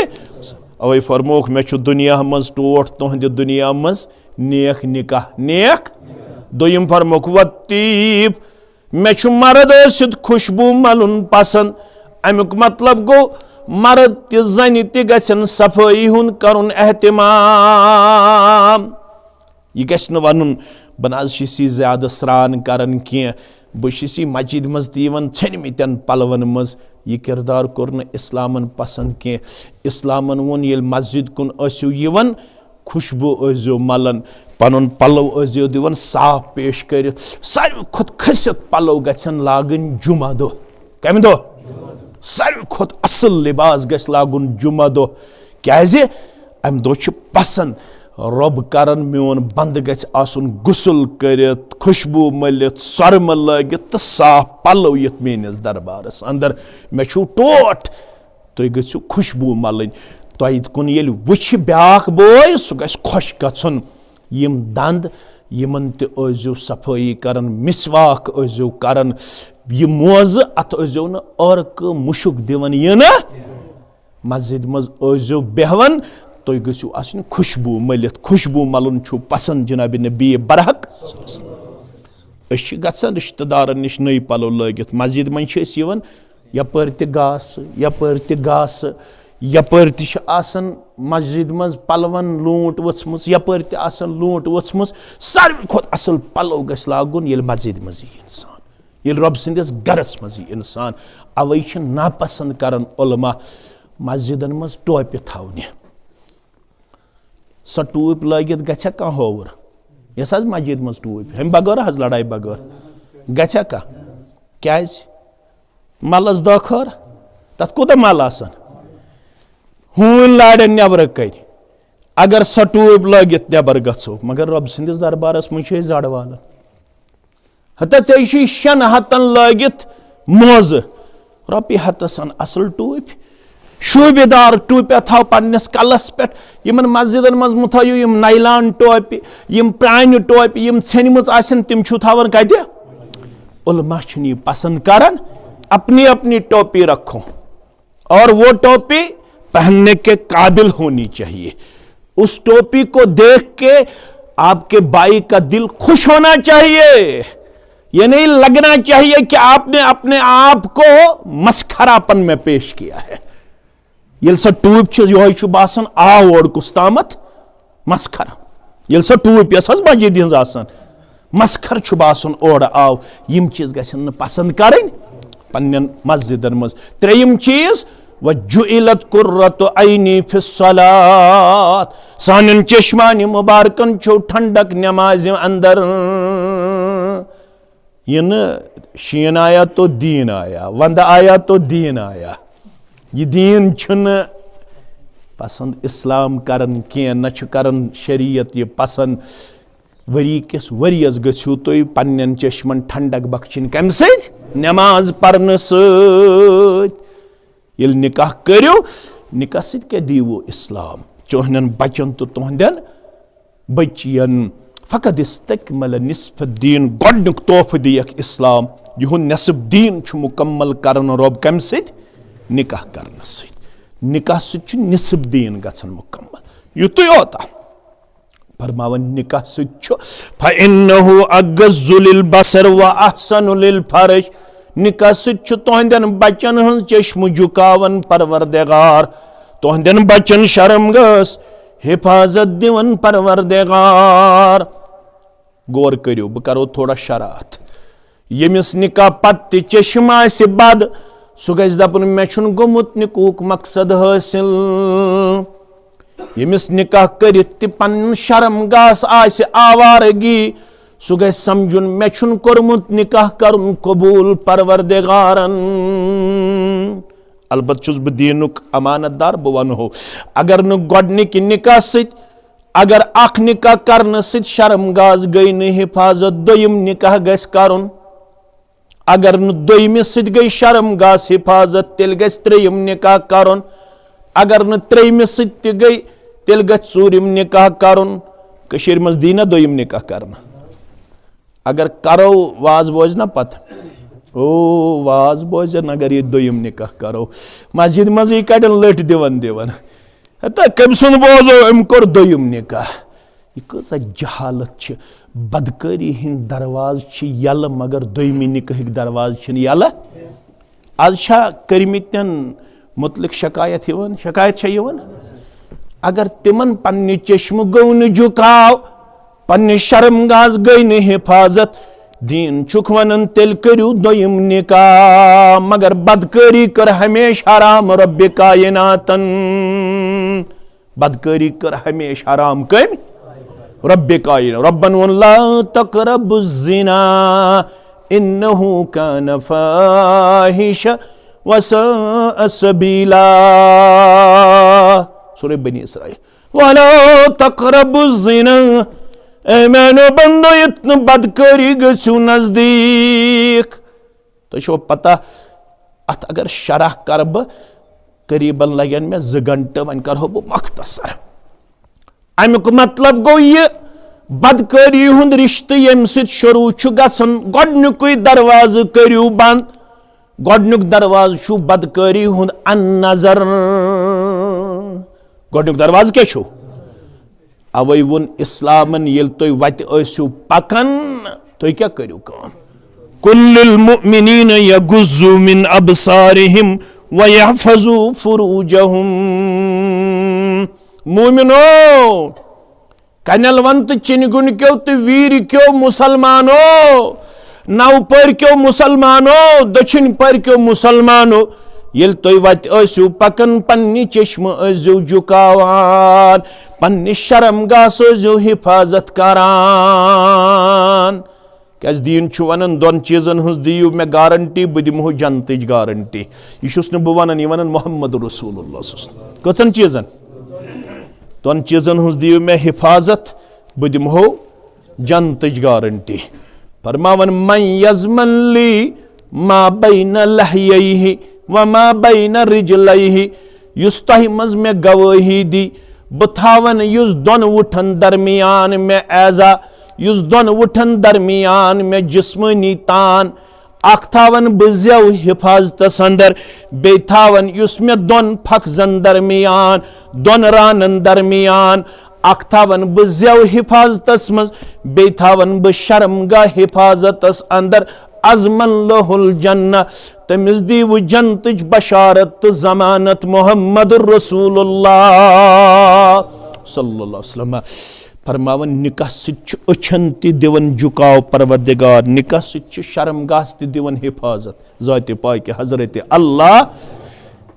اوے فرمووُکھ، مےٚ چھُ دُنیا منٛز ٹوٹھ، تُہنٛدِ دُنیا منٛز نیک نکاح، نیک۔ دوٚیِم فرمووُکھ، والطیب، مےٚ چھُ مرد ٲسِتھ خوشبو ملُن پسند۔ امیُک مطلب گوٚو، مرد تہِ زنہِ تہِ گژھن صفٲیی ہُنٛد کرُن اہتمام۔ یہِ گژھِ نہٕ ونُن، بہٕ نہ حظ چھُس یہِ زیادٕ سرٛان کران کینٛہہ، بہٕ چھُس یہِ مسجد منٛز تہِ یِوان ژھیٚنمٕتٮ۪ن پلون منٛز۔ یہِ کردار کوٚر نہٕ اسلامن پسند کینٛہہ۔ اسلامن ووٚن، ییٚلہِ مسجد کُن ٲسِو یِوان، خوشبو ٲسۍزیو ملان، پنُن پلو ٲسۍزیو دِوان صاف پیش کٔرِتھ۔ ساروی کھۄتہٕ کھٔسِتھ پلو گژھن لاگٕنۍ جمعہ دۄہ۔ کمہِ دۄہ؟ ساروی کھۄتہٕ اصل لباس گژھِ لاگُن جمعہ دۄہ۔ کیازِ؟ امہِ دۄہ چھُ پسند رۄب کران، میون بندٕ گژھِ آسُن غسل کٔرِتھ، خوشبو مٔلِتھ، سۄرمہٕ لٲگِتھ تہٕ صاف پلو یتھ میٲنِس دربارس اندر۔ مےٚ چھُو ٹوٹھ، تُہۍ گٔژھِو خوشبو ملٕنۍ۔ تۄہہِ کُن ییٚلہِ وٕچھِ بیٛاکھ بوے، سُہ گژھِ خۄش گژھُن۔ یِم دند، یِمن تہِ ٲسۍزیو صفٲیی کران، مسواک ٲسۍزیو کران۔ یہِ موزٕ، اتھ ٲسۍزیو نہٕ عٲرقہٕ مُشُک دِوان یِنہٕ۔ مسجد منٛز ٲسۍزیو بیہوان، تُہۍ گٔژھِو آسٕنۍ خوشبو مٔلِتھ۔ خوشبو ملُن چھُ پسند جناب نبی برحق۔ أسۍ چھِ گژھان رشتہٕ دارن نِش نٔے پلو لٲگِتھ، مسجد منٛز چھِ أسۍ یِوان، یپٲرۍ تہِ گاسہٕ، یپٲرۍ تہِ گاسہٕ، یپٲرۍ تہِ چھِ آسان مسجد منٛز پلون لوٗنٛٹ ؤژھمٕژ، یپٲرۍ تہِ آسان لوٗنٛٹ ؤژھمٕژ۔ ساروی کھۄتہٕ اصل پلو گژھِ لاگُن ییٚلہِ مسجد منٛز یی انسان، ییٚلہِ رۄب سٕنٛدِس گرس منٛز یی انسان۔ اوے چھِ ناپسند کران علماء مسجدن منٛز ٹوپہِ تھاونہِ۔ سۄ ٹوٗپۍ لٲگِتھ گژھِ کانٛہہ ہووُر؟ یۄس حظ مسجد منٛز ٹوٗپۍ، ہُمہِ بغٲر حظ، لڑایہِ بغٲر گژھِ کانٛہہ؟ کیازِ؟ ملس دٲخٲر، تتھ کوٗتاہ مل آسان؟ ہوٗنۍ لارن نٮ۪برٕ کنہِ۔ اگر سۄ ٹوٗپۍ لٲگِتھ نٮ۪بر گژھو، مگر رۄب سٕنٛدِس دربارس منٛز چھِ أسۍ زڑ والان۔ ہتا ژےٚ چھُے شٮ۪ن ہتن لٲگِتھ موزٕ، رۄپیہِ ہتس ان اصل ٹوٗپۍ، شوٗبہِ دار ٹوٗپیہ تھاو پننِس کلس پٮ۪ٹھ۔ یِمن مسجدن منٛز مہ تھٲیِو یِم نایلان ٹوپہِ، یِم پرانہِ ٹوپہِ، یِم ژھیٚنمٕژ آسن، تِم چھِو تھاوان کتہِ؟ علماء چھِنہٕ یہِ پسند کران۔ اپنی اپنی ٹوپی رکھو۔ اور وہ ٹوپی پہننے کے قابل ہونی چاہیے۔ اس ٹوپی کو دیکھ کے آپ کے بھائی کا دل خوش ہونا چاہیے۔ یہ نہیں لگنا چاہیے کہ آپ نے اپنے آپ کو مسخراپن میں پیش کیا ہے۔ ییٚلہِ سۄ ٹوٗپۍ چھِ، یِہوٚے چھُ باسان، آو اورٕ کُس تامَتھ مسخر۔ ییٚلہِ سۄ ٹوٗپۍ ٲس حظ مسجد ہٕنٛز آسان، مسخر چھُ باسان اورٕ آو۔ یِم چیٖز گژھن نہٕ پسند کرٕنۍ پننٮ۪ن مسجدن منٛز۔ ترٛیٚیِم چیٖز، وجعلت قرۃ عینی فی الصلاۃ، سانٮ۪ن چشمانِ مبارکن چھو ٹھنڈک نمازِ اندر۔ یہِ نہٕ شیٖن آیا تو دیٖن آیا، ونٛدٕ آیا تو دیٖن آیا۔ یہِ دیٖن چھُنہٕ پسند اسلام کران کینٛہہ، نہ چھُ کران شریعت یہِ پسند۔ ؤری کِس ؤریَس گٔژھِو تُہۍ پننٮ۪ن چشمن ٹھنڈک بخشِنۍ۔ کَمہِ سۭتۍ؟ نماز پرنہٕ سۭتۍ۔ ییٚلہِ نکاح کٔرِو، نکاح سۭتۍ کیٛاہ دیٖوٕ اسلام؟ چٲنٮ۪ن بچن تہٕ تُہنٛدٮ۪ن بچین۔ فقد استکمل نصف الدین، گۄڈنیُک تحفہٕ دِیَکھ اسلام۔ یِہُنٛد نصف دیٖن چھُ مکمل کران رۄب کَمہِ سۭتۍ؟ نکاح کرنہٕ سۭتۍ۔ نکاح سۭتۍ چھُ نصف دیٖن گژھان مکمل۔ یُتُے یوت۔ فرماوان، نکاح سۭتۍ چھُ، فَإِنَّهُ أَغَضُّ لِلْبَصَرِ وَأَحْسَنُ لِلْفَرْجِ۔ نکاح سۭتۍ چھُ تُہنٛدٮ۪ن بچن ہٕنٛز چشمہٕ جُکاوان پروردگار، تُہنٛدٮ۪ن بچن شرم گٔژھ حفاظت دِوان پروردگار۔ غور کٔرِو، بہٕ کرو تھوڑا شرح۔ ییٚمِس نکاح پتہٕ تہِ چشم آسہِ بد، سُہ گژھِ دپُن، مےٚ چھُنہٕ گوٚمُت نکاحُک مقصد حٲصِل۔ ییٚمِس نکاح کٔرِتھ تہِ پنُن شرم گاس آسہِ آوارگی، سُہ گژھِ سمجھُن، مےٚ چھُنہٕ کوٚرمُت نکاح کرُن قبول پروردگارن۔ البتہ چھُس بہٕ دیٖنُک امانت دار، بہٕ ونہو، اگر نہٕ گۄڈنِکہِ نکاح سۭتۍ، اگر اکھ نکاح کرنہٕ سۭتۍ شرم گاس گٔے نہٕ حفاظت، دوٚیِم نکاح گژھِ کرُن۔ اگر نہٕ دوٚیمِس سۭتۍ گٔے شرم گاس حفاظت، تیٚلہِ گژھِ ترٛیٚیِم نکاح کرُن۔ اگر نہٕ ترٛیٚیمِس سۭتۍ تہِ گٔے، تیٚلہِ گژھِ ژوٗرِم نکاح کرُن۔ کٔشیٖرِ منٛز دی نا دوٚیِم نکاح کرنہٕ؟ اگر کرو، واز بوزِ نا پتہٕ؟ او، واز بوزن اگر یہِ دوٚیِم نکاح کرو۔ مسجد منٛزٕے کڑن لٔٹھۍ دِوان دِوان۔ ہتا کٔمۍ سُنٛد بوزو، أمۍ کوٚر دوٚیِم نکاح۔ یہِ کۭژاہ جہالت چھِ۔ بدکٲری ہٕنٛدۍ دروازٕ چھِ یَلہٕ، مگر دوٚیمہِ نکاحٕکۍ دروازٕ چھِنہٕ یَلہٕ۔ از چھا کٔرمٕتٮ۪ن متعلق شکایت یِوان؟ شکایت چھا یِوان؟ اگر تِمن پننہِ چشمہٕ گوٚو نہٕ جُکاو، پننہِ شرم گاہس گٔے نہٕ حفاظت، دیٖن چھُکھ ونان، تیٚلہِ کٔرِو دوٚیِم نکاح۔ مگر بدکٲری کٔر ہمیشہِ حرام رۄبِ کایناتن۔ بدکٲری کٔر ہمیشہِ حرام۔ کٔمۍ؟ رۄبِ کاینات۔ رۄبن ووٚن، لا تقربوا الزنا انہ کان فاحشہ وساء سبیلا۔ سورہ بنی اسرائیل۔ ولا تقربوا الزنا۔ اے میانیو بندو، یتھ نہٕ بدکٲری گٔژھِو نزدیٖک۔ تۄہہِ چھو پتہ، اتھ اگر شرح کرٕ بہٕ، قریباً لگن مےٚ زٕ گھنٹہٕ، وۄنۍ کرہو بہٕ مختصر۔ امیُک مطلب گوٚو یہِ، بدکٲری ہُنٛد رشتہٕ ییٚمہِ سۭتۍ شروع چھُ گژھان، گۄڈنیُکُے دروازٕ کٔرِو بنٛد۔ گۄڈنیُک دروازٕ چھُ بدکٲری ہُنٛد النظر۔ گۄڈنیُک دروازٕ کیٛاہ چھُ؟ اوے ووٚن اسلامن، ییٚلہِ تُہۍ وتہِ ٲسِو پکان، تُہۍ کیٛاہ کٔرِو کٲم؟ قل للمؤمنین یغضوا من ابصارہم ویحفظوا فروجہم۔ مومنو، کنل ون تہٕ چِنہِ گُنڈ کیو تہٕ ویٖرِ کیو مسلمانو، نو پٔرۍ کیو مسلمانو، دٔچھِنۍ پٔرۍ کیو مسلمانو، ییٚلہِ تُہۍ وتہِ ٲسِو پکان، پننہِ چشمہٕ ٲسۍزیو جُکاوان، پننہِ شرم گاہس ٲسۍزیو حفاظت کران۔ کیازِ دیٖن چھُ ونان، دۄن چیٖزن ہٕنٛز دِیِو مےٚ گارنٹی، بہٕ دِمہو جنتٕچ گارنٹی۔ یہِ چھُس نہٕ بہٕ ونان، یہِ ونان محمد رسول اللہ صلی اللہ علیہ وسلم۔ کٔژن چیٖزن؟ دۄن چیٖزن ہٕنٛز دِیِو مےٚ حفاظت، بہٕ دِمہو جنتٕچ گارنٹی۔ فرماوان، من یضمن لی ما بین لحییہ و ما بین رجلیہ، یُس تۄہہِ منٛز مےٚ گوٲہی دی، بہٕ تھاون یُس دۄن وُٹھن درمیان مےٚ ایزا، یُس دۄن وُٹھن درمیان مےٚ جسمٲنی تان، اکھ تھاون بہٕ زیو حفاظتس اندر، بیٚیہِ تھاون یُس مےٚ دۄن پھکزن درمیان، دۄن رانن درمیان، اکھ تھاون بہٕ زیو حفاظتس منٛز، بیٚیہِ تھاون بہٕ شرم گاہ حفاظتس اندر۔ اضمن لہ الجنہ، تٔمِس دیٖوٕ جنتٕچ بشارت تہٕ ضمانت۔ محمد رسول اللہ صلی اللہ علیہ وسلم فرماوان، نکاح سۭتۍ چھُ أچھن تہِ دِوان جُکاو پروردگار، نکاح سۭتۍ چھُ شرم گاہس تہِ دِوان حفاظت۔ ذاتِ پاکِ حضرت اللہ،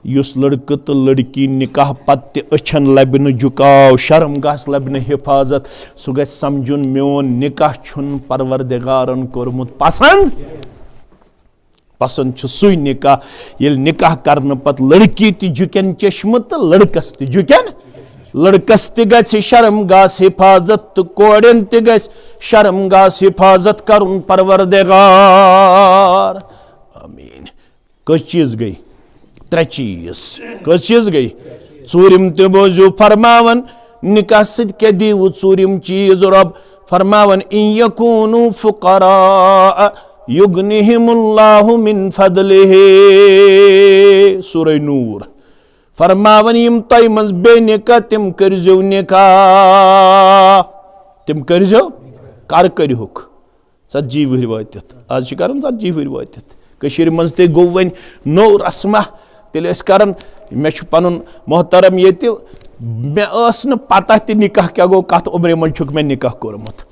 یُس لڑکہٕ تہٕ لڑکی نکاح پتہٕ تہِ أچھن لبہِ نہٕ جُکاو، شرم گاہس لبہِ نہٕ حفاظت، سُہ گژھِ سمجھُن، میون نکاح چھُنہٕ پروردگارن کوٚرمُت پسند۔ پسند چھُ سُے نکاح، ییٚلہِ نکاح کرنہٕ پتہٕ لڑکی تہِ جُکن چشمہٕ تہٕ لڑکس تہِ جُکن۔ لڑکس تہِ گژھِ شرم گاہس حفاظت تہٕ کورٮ۪ن تہِ گژھِ شرم گاہس حفاظت کرُن پروردگار۔ آمین۔ کٔژ چیٖز گٔے؟ ترٛےٚ چیٖز۔ کٔژ چیٖز گٔے؟ ژوٗرِم تہِ بوٗزِو فرماوان، نکاح سۭتۍ کیٛاہ دِیِو ژوٗرِم چیٖز رۄب؟ فرماوان، "ان یکونوا فقراء یغنہم اللہ من فضلہ"۔ سورہ نور۔ فرماوان، یِم تۄہہِ منٛز بے نکاح، تِم کٔرۍزیو نکاح۔ تِم کٔرۍزیو۔ کر کٔرِہُکھ؟ ژتجی وُہٕرۍ وٲتِتھ۔ آز چھِ کران ژتجی وُہٕرۍ وٲتِتھ۔ کٔشیٖرِ منٛز تہِ گوٚو وۄنۍ نوٚو رسمہ۔ تیٚلہِ ٲسۍ کران، مےٚ چھُ پنُن محترم ییٚتہِ، مےٚ ٲس نہٕ پتہ تہِ نکاح کیٛاہ گوٚو، کتھ عمرِ منٛز چھُکھ مےٚ نکاح کوٚرمُت۔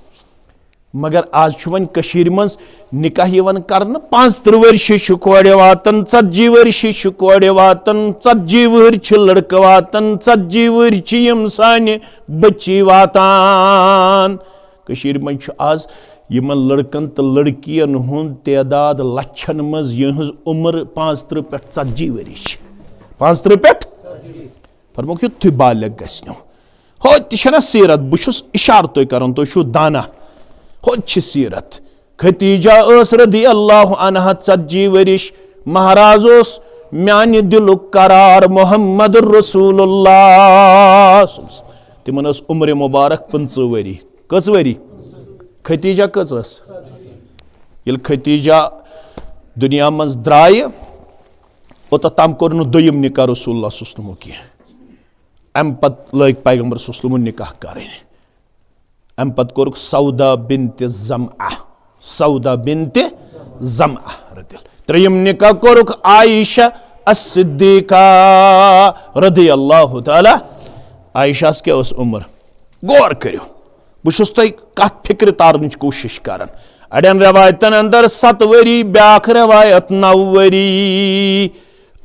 مگر آز چھُ وۄنۍ کٔشیٖرِ منٛز نکاح یِوان کرنہٕ، پانٛژترٕٛہ ؤرشہِ چھِ کورِ واتان، ژتجی ؤرشہِ چھِ کورِ واتان، ژتجی وُہٕرۍ چھِ لڑکہٕ واتان، ژتجی وُہٕرۍ چھِ یِم سانہِ بٔچی واتان۔ کٔشیٖرِ منٛز چھُ آز یِمن لڑکن تہٕ لڑکین ہُنٛد تعداد لچھن منٛز، یِہٕنٛز عمر پانٛژترٕٛہ پٮ۪ٹھ ژتجی ؤری چھِ۔ پانٛژترٕٛہ پٮ۪ٹھ؟ فرمووُکھ، یُتھُے بالغ گژھِ نو۔ ہُتہِ چھَنہ سیٖرت، بہٕ چھُس اِشارتُے کران، تُہۍ چھِو دانا۔ ہُتہِ چھِ سیٖرت۔ ختیجہ ٲس رضی اللہ عنہا ژتجی ؤرِش، مہراز اوس میانہِ دِلُک قرار محمد رسول اللہ۔ تِمن ٲس عمر مبارک پٕنٛژٕہ ؤری۔ کٔژ ؤری؟ ختیجہ کٔژ ٲس؟ ییٚلہِ ختیجہ دُنیا منٛز درٛایہِ، اوٚتتھ تام کوٚر نہٕ دوٚیِم نکاح رسول اللہ صلی اللہ علیہ وسلمُک کینٛہہ۔ امہِ پتہٕ لٲگۍ پیغمبر صلی اللہ علیہ وسلمُن نکاح کرٕنۍ۔ امہِ پتہٕ کوٚرُکھ سودا بنت زمعہ، سودا بنت زمعہ رضی اللہ۔ ترٛیٚیِم نکاح کوٚرُکھ عائشہ الصدیقہ رضی اللہ تعالیٰ۔ عائشہ ہس کیٛاہ ٲس عمر؟ غور کٔرِو، بہٕ چھُس تۄہہِ کتھ فکرِ تارنٕچ کوٗشش کران۔ اڑٮ۪ن رٮ۪وایتن اندر ستھ ؤری، بیٛاکھ رٮ۪وایت نو ؤری۔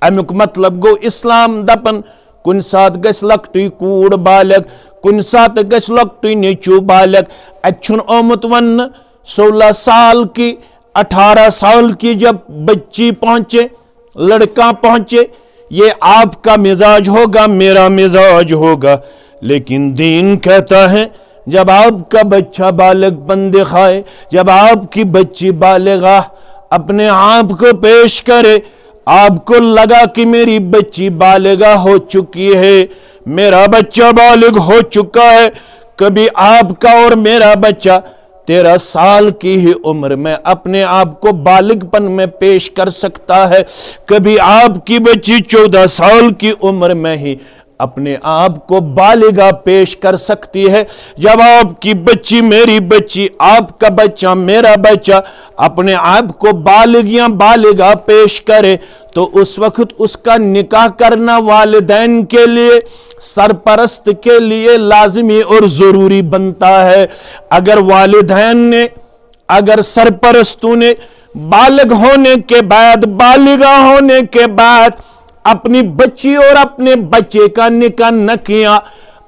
امیُک مطلب گوٚو، اسلام دپان، کُنہِ ساتہٕ گژھِ لۄکٹُے کوٗر بالغ، کُنہِ ساتہٕ گژھِ لۄکٹُے نیٚچوٗ بالغ۔ اتہِ چھُنہٕ آمُت وننہٕ، سولہ سال کی، اٹھارہ سال کی جب بچی پہنچے، لڑکا پہنچے، یہ آپ کا مزاج ہوگا، میرا مزاج ہوگا، لیکن دین کہتا ہے، جب آپ کا بچہ بالغ پن دکھائے، جب آپ کی بچی بالغہ اپنے آپ کو پیش کرے، آپ کو لگا کہ میری بچی بالغہ ہو چکی ہے، میرا بچہ بالغ ہو چکا ہے، کبھی آپ کا اور میرا بچہ تیرہ سال کی ہی عمر میں اپنے آپ کو بالغ پن میں پیش کر سکتا ہے، کبھی آپ کی بچی چودہ سال کی عمر میں ہی اپنے آپ کو بالغہ پیش کر سکتی ہے۔ جب آپ کی بچی، میری بچی، آپ کا بچہ، میرا بچہ اپنے آپ کو بالغ یا بالغہ پیش کرے، تو اس وقت اس کا نکاح کرنا والدین کے لیے، سرپرست کے لیے لازمی اور ضروری بنتا ہے۔ اگر والدین نے، اگر سرپرستوں نے بالغ ہونے کے بعد، بالغہ ہونے کے بعد اپنی بچی اور اپنے بچے کا نکاح نہ کیا،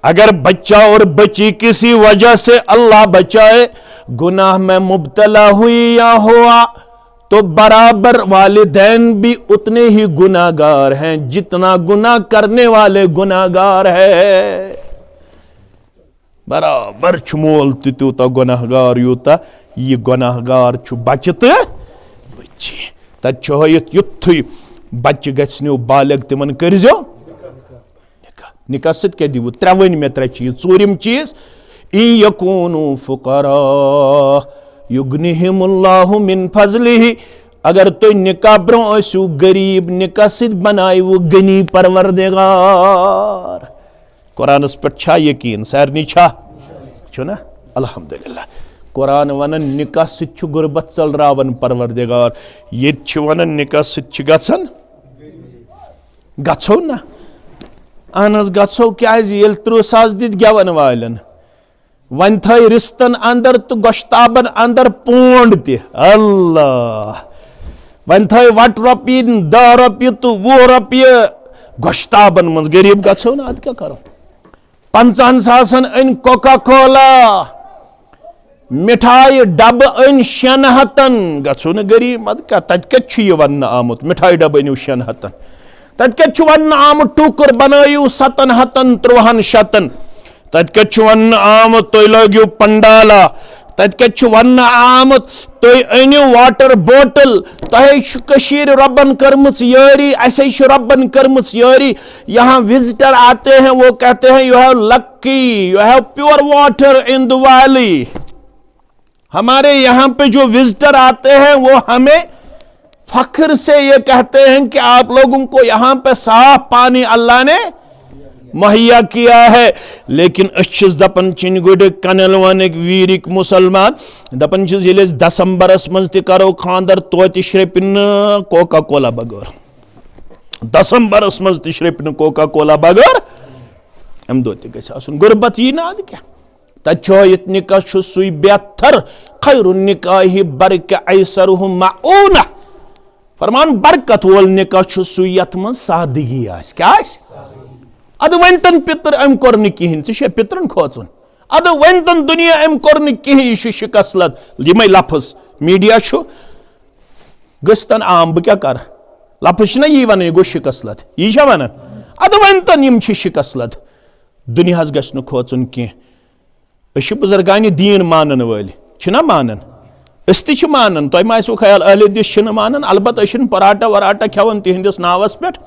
اگر بچہ اور بچی کسی وجہ سے، اللہ بچائے، گناہ میں مبتلا ہوئی یا ہوا، تو برابر والدین بھی اتنے ہی گناہگار ہیں جتنا گناہ کرنے والے گناہگار ہے۔ برابر چھُ مول تہِ تیوٗتاہ گۄناہ گار، یوٗتاہ یہِ گۄناہ گار چھُ بچہِ تہٕ بچی۔ تَتہِ چھُ ہٲیِتھ، یُتھُے بچہِ گژھِ نو بالغ، تِمن کٔرۍزیو نکاح۔ نکاح سۭتۍ کیٛاہ دِیِو؟ ترٛےٚ ؤنۍ مےٚ، ترٛےٚ چیٖز۔ ژوٗرِم چیٖز، "ان یکونوا فقراء یغنہم اللہ من فضلہ"۔ اگر تُہۍ نکاح برونٛہہ ٲسِو غریٖب، نکاح سۭتۍ بنایِوٕ غنی پروردگار۔ قرآنس پٮ۪ٹھ چھا یقین؟ سارنٕے چھا؟ چھُنہ؟ الحمدللہ۔ قرآن ونان، نکاح سۭتۍ چھُ غربت ژلراوان پروردگار۔ ییٚتہِ چھِ ونان، نکاح سۭتۍ چھِ گژھان، گژھو نہ؟ اہن حظ، گژھو۔ کیازِ؟ ییٚلہِ ترٕٛہ ساس دِتۍ گٮ۪ون والٮ۪ن، وۄنۍ تھٲے رِستن اندر تہٕ گۄشتابن اندر پونڈ تہِ۔ اللہ! وۄنۍ تھٲے وٹ رۄپیہِ، دَہ رۄپیہِ تہٕ وُہ رۄپیہِ گۄشتابن منٛز۔ غریٖب گژھو نہٕ، ادٕ کیٛاہ کرو؟ پنٛژاہن ساسن أنۍ کوکا کولا، مِٹھایہِ ڈبہٕ أنۍ شٮ۪ن ہتن۔ گژھو نہٕ غریٖب، ادٕ کیٛاہ؟ تتہِ کتہِ چھُ یہِ وننہٕ آمُت، مِٹھایہِ ڈبہٕ أنِو شٮ۪ن ہتن؟ تتہِ کتہِ چھُ وننہٕ آمُت ٹوٗکُر بنٲیِو ستن ہتن ترٛوہن شتن؟ تتہِ کتہِ چھُ وننہٕ آمُت تُہۍ لٲگِو پنڈالا؟ تتہِ کتہِ چھُ وننہٕ آمُت تُہۍ أنِو واٹر بوٹل؟ تۄہے چھُ کٔشیٖرِ رۄبن کٔرمٕژ یٲری، اسے چھِ رۄبن کٔرمٕژ یٲری۔ یہاں وزٹر آتے ہیں، وہ کہتے ہیں you have lucky, you have pure water in the valley. ہمارے یہاں پہ جو وزٹر آتے ہیں وہ ہمیں فخر سے یہ کہتے ہیں کہ آپ لوگوں کو یہاں پہ صاف پانی اللہ نے مہیا کیا ہے۔ لیکن أسۍ چھِس دپان چِنۍ گُرۍ کنل ونٕکۍ ویٖرِکۍ مسلمان، دپان چھِس ییٚلہِ أسۍ دسمبرس منٛز تہِ کرو خاندر، توتہِ شرٛپہِ نہٕ کوکا کولا بغٲر۔ دسمبرس منٛز تہِ شرٛپہِ نہٕ کوکا کولا بغٲر۔ امہِ دۄہ تہِ گژھِ آسُن، غربت یی نہٕ ادٕ کیٛاہ۔ تجوید نکاح چھُ سُے بہتر، خیر النکاح برکہ ایسرہ معونہ۔ فرمان برکت وول نکاح چھُ سُے یتھ منٛز سادگی آسہِ۔ کیٛاہ آسہِ؟ ادٕ ؤنۍ تن پِتر أمۍ کوٚر نہٕ کِہیٖنۍ، ژٕ چھے پِترن کھوژُن؟ ادٕ ؤنۍ تن دُنیا أمۍ کوٚر نہٕ کِہیٖنۍ، یہِ چھُ شکست لد۔ یِمے لفظ میڈیا چھُ گٔژھتن عام، بہٕ کیٛاہ کرٕ؟ لفظ چھِنہ یی ونان، یہِ گوٚو شکست لد، یی چھا ونان؟ ادٕ ؤنۍ تن یِم چھِ شکست لد۔ دُنیاہس گژھِ نہٕ کھوژُن کینٛہہ۔ أسۍ چھِ بزرگانِ دیٖن مانن وٲلۍ، چھِنا مانان؟ أسۍ تہِ چھِ مانان، تۄہہِ ما آسِوٕ خیال اہل حدیث چھِنہٕ مانان؟ البتہ أسۍ چھِنہٕ پراٹھا وراٹھا کھٮ۪وان تِہنٛدِس ناوس پٮ۪ٹھ،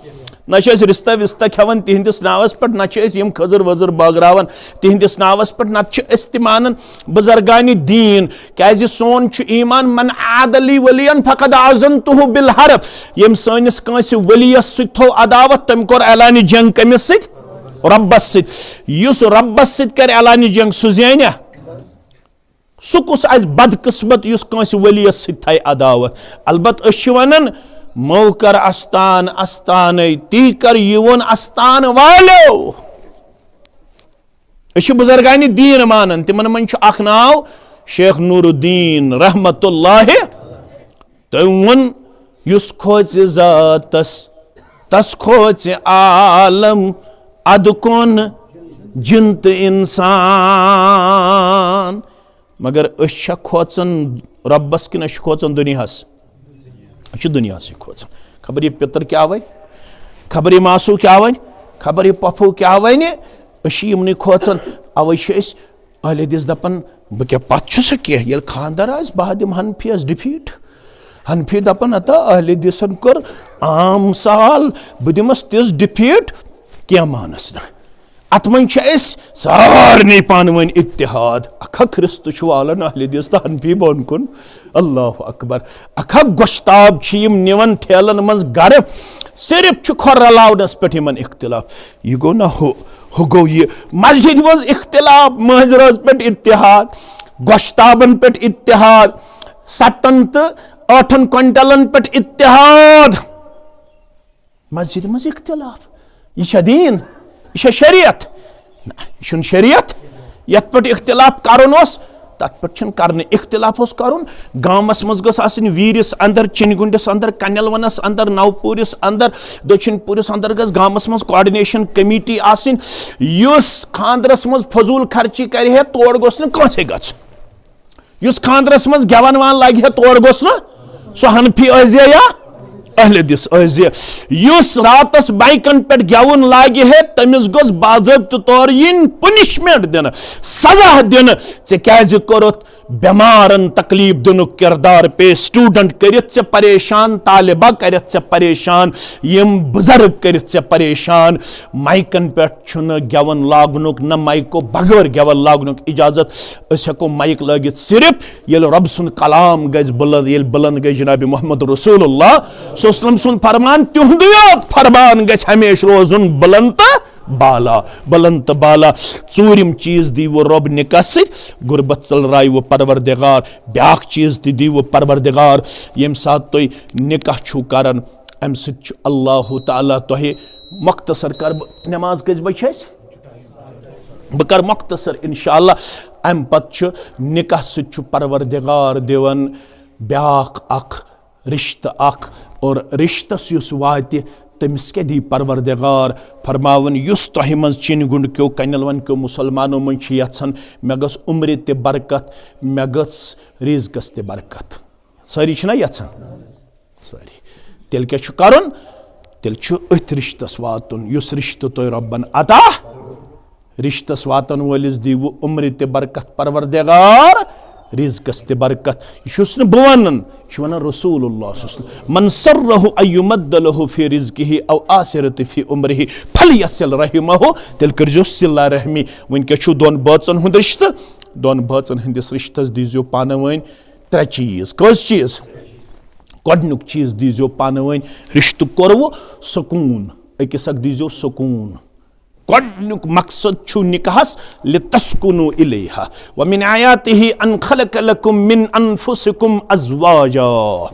نہ چھِ أسۍ رِستہ وِستہ کھٮ۪وان تِہنٛدِس ناوس پٮ۪ٹھ، نہ چھِ أسۍ یِم کھٔزٕر ؤزٕر بٲگراوان تِہنٛدِس ناوس پٮ۪ٹھ، نتہٕ چھِ أسۍ تہِ مانان بزرگانِ دیٖن۔ کیازِ سون چھُ ایمان، من عاد لی ولین فقد آذنتہ بالحرب، ییٚمۍ سٲنِس کٲنٛسہِ ؤلیَس سۭتۍ تھوٚو عداوت، تٔمۍ کوٚر اعلانِ جنگ کٔمِس سۭتۍ؟ رۄبس سۭتۍ۔ یُس رۄبس سۭتۍ کرِ اعلانِ جنگ، سُہ زینیا؟ سُہ کُس آسہِ بدقسمت یُس کٲنٛسہِ ؤلیَس سۭتۍ تھایہِ عداوت؟ البتہ أسۍ چھِ ونان، مو کر استان استانے، تی کر یِوُن استان والیو۔ أسۍ چھِ بزرگانِ دیٖن مانان، تِمن منٛز چھُ اکھ ناو شیخ نور الدین رحمت اللہ۔ تٔمۍ ووٚن، یُس کھوژِ ذاتس، تس کھوژِ عالم، ادٕ کُن جِن تہٕ انسان۔ مگر أسۍ چھا کھوژان رۄبس کِنہٕ أسۍ چھِ کھوژان دُنیاہس؟ أسۍ چھِ دُنیاہسٕے کھوژان۔ خبر یہِ پِتر کیٛاہ وَنہِ، خبر یہِ ماسوٗ کیٛاہ وَنہِ، خبر یہِ پۄپھوٗ کیٛاہ وَنہِ، أسۍ چھِ یِمنٕے کھوژان۔ اَوَے چھِ أسۍ اہل حدیث دپان، بہٕ کیٛاہ پتھ چھُسا کینٛہہ؟ ییٚلہِ خاندر آسہِ، بہٕ ہا دِمہٕ حنفیس ڈِفیٖٹ۔ حنفی دپان، ہتا اہل حدیثن کٔر عام سال، بہٕ دِمس تِژھ ڈِفیٖٹ، کینٛہہ مانس نہٕ۔ اتھ منٛز چھِ أسۍ سارنٕے پانہٕ ؤنۍ اتحاد۔ اکھ اکھ رِستہٕ چھُ والان اہل حدیث تہٕ حنفی بۄن کُن۔ اللہ اکبر۔ اکھ اکھ گۄشتاب چھِ یِم نِوان ٹھیلن منٛز گرٕ۔ صرف چھُ کھۄر رلاونس پٮ۪ٹھ یِمن اختلاف۔ یہِ گوٚو نہ ہُہ، ہُہ گوٚو یہِ۔ مسجد منٛز اختلاف، مٲنٛزِ رٲژ پٮ۪ٹھ اتحاد، گۄشتابن پٮ۪ٹھ اتحاد، ستن تہٕ ٲٹھن کوینٹلن پٮ۪ٹھ اتحاد۔ مسجد منٛز اختلاف، یہِ چھا دیٖن؟ یہِ چھا شریعت؟ نہ، یہِ چھُنہٕ شریعت۔ یتھ پٮ۪ٹھ اختلاف کرُن اوس، تتھ پٮ۪ٹھ چھُنہٕ کرنٕے۔ اختلاف اوس کرُن، گامس منٛز گٔژھ آسٕنۍ ویٖرِس اندر، چِنہِ گُنڈِس اندر، کنیلونس اندر، نوپوٗرِس اندر، دٔچھِنۍ پوٗرِس اندر گٔژھ گامس منٛز کوآرڈینیشن کمیٹی آسٕنۍ۔ یُس خاندرس منٛز فضوٗل خرچی کرِ ہے، تور گوٚژھ نہٕ کٲنٛسے گژھُن۔ یُس خاندرس منٛز گٮ۪ون وان لاگہِ ہے، تور گوٚژھ نہٕ سُہ حنفی ٲسۍ زِ یا اہل حدیث ٲسۍ زِ۔ یُس راتس مایکن پٮ۪ٹھ گٮ۪وُن لاگہِ ہے، تٔمِس گوٚژھ باضٲبطہٕ طور یِنۍ پنشمنٹ دِنہٕ، سزا دِنہٕ۔ ژےٚ کیازِ کوٚرُتھ بٮ۪مارن تکلیف دِنُک کردار پیش؟ سٹوڈنٹ کٔرِتھ ژےٚ پریشان، طالبہ کٔرِتھ ژےٚ پریشان، یِم بزرگ کٔرِتھ ژےٚ پریشان۔ مایکن پٮ۪ٹھ چھُنہٕ گٮ۪وُن لاگنُک، نہ مایکو بغٲر گٮ۪وُن لاگنُک اجازت۔ أسۍ ہٮ۪کو مایک لٲگِتھ صرف ییٚلہِ رۄب سُنٛد کلام گژھِ بُلند، ییٚلہِ بُلند گژھِ جناب محمد رسول اللہ صلی اللہ علیہ وسلم سُنٛد فرمان، تِہُنٛدُے یوت فرمان گژھِ ہمیشہِ روزُن بُلند تہٕ بالا، بُلند تہٕ بالا۔ ژوٗرِم چیٖز دی وۄنۍ رۄب نکاح سۭتۍ، غربت ژٔلراوِ وۄنۍ پروردگار۔ بیٛاکھ چیٖز تہِ دی وۄنۍ پروردگار، ییٚمہِ ساتہٕ تُہۍ نکاح چھِو کران، امہِ سۭتۍ چھُ اللہ تعالیٰ تۄہہِ، مختصر کر بہٕ، نماز کٔژِ بجہِ چھِ اَسہِ؟ بہٕ کر مختصر انشاءاللہ۔ امہِ پتہٕ چھُ نکاح سۭتۍ چھُ پروردگار دِوان بیٛاکھ اکھ رشتہٕ اکھ، اور رشتس یُس واتہِ، تٔمِس کیٛاہ دی پروردگار؟ فرماوان، یُس تۄہہِ منٛز چِنہِ گُنڈ کیو، کنیلون کیو مسلمانو منٛز چھُ یژھان، مےٚ گٔژھ عمرِ تہِ برکت، مےٚ گٔژھ رزقس تہِ برکت۔ سٲری چھِنہ یژھان؟ سٲری۔ تیٚلہِ کیٛاہ چھُ کرُن؟ تیٚلہِ چھُ أتھۍ رِشتَس واتُن، یُس رِشتہٕ تۄہہِ رۄبَن عطا۔ رِشتَس واتَن وٲلِس دیٖوٕ عمرِ تہِ برکت پروردگار، رِزقَس تہِ برکت۔ یہِ چھُس نہٕ بہٕ وَنان، یہِ چھُ وَنان رسول اللہ صلی اللہ علیہ وسلم، "من سرہ ان یمد لہ فی رزقہ او آثرت فی عمرہ فلیصل رحمہ"، تیٚلہِ کٔرۍزیو صلہ رحمی۔ وٕنکیٚس چھُ دۄن بٲژَن ہُنٛد رِشتہٕ، دۄن بٲژَن ہٕنٛدِس رِشتَس دیٖزیو پانہٕ ؤنۍ ترٛےٚ چیٖز۔ کٔژ چیٖز؟ گۄڈٕنیُک چیٖز دیٖزیو پانہٕ ؤنۍ، رِشتہٕ کوٚروٕ سکوٗن، أکِس اکھ دیٖزیو سکوٗن۔ گۄڈٕنیُک مقصد چھُ نکاحس، "لتسکنوا الیہا، ومن آیاتہ ان خلق لکم من انفسکم ازواجا"۔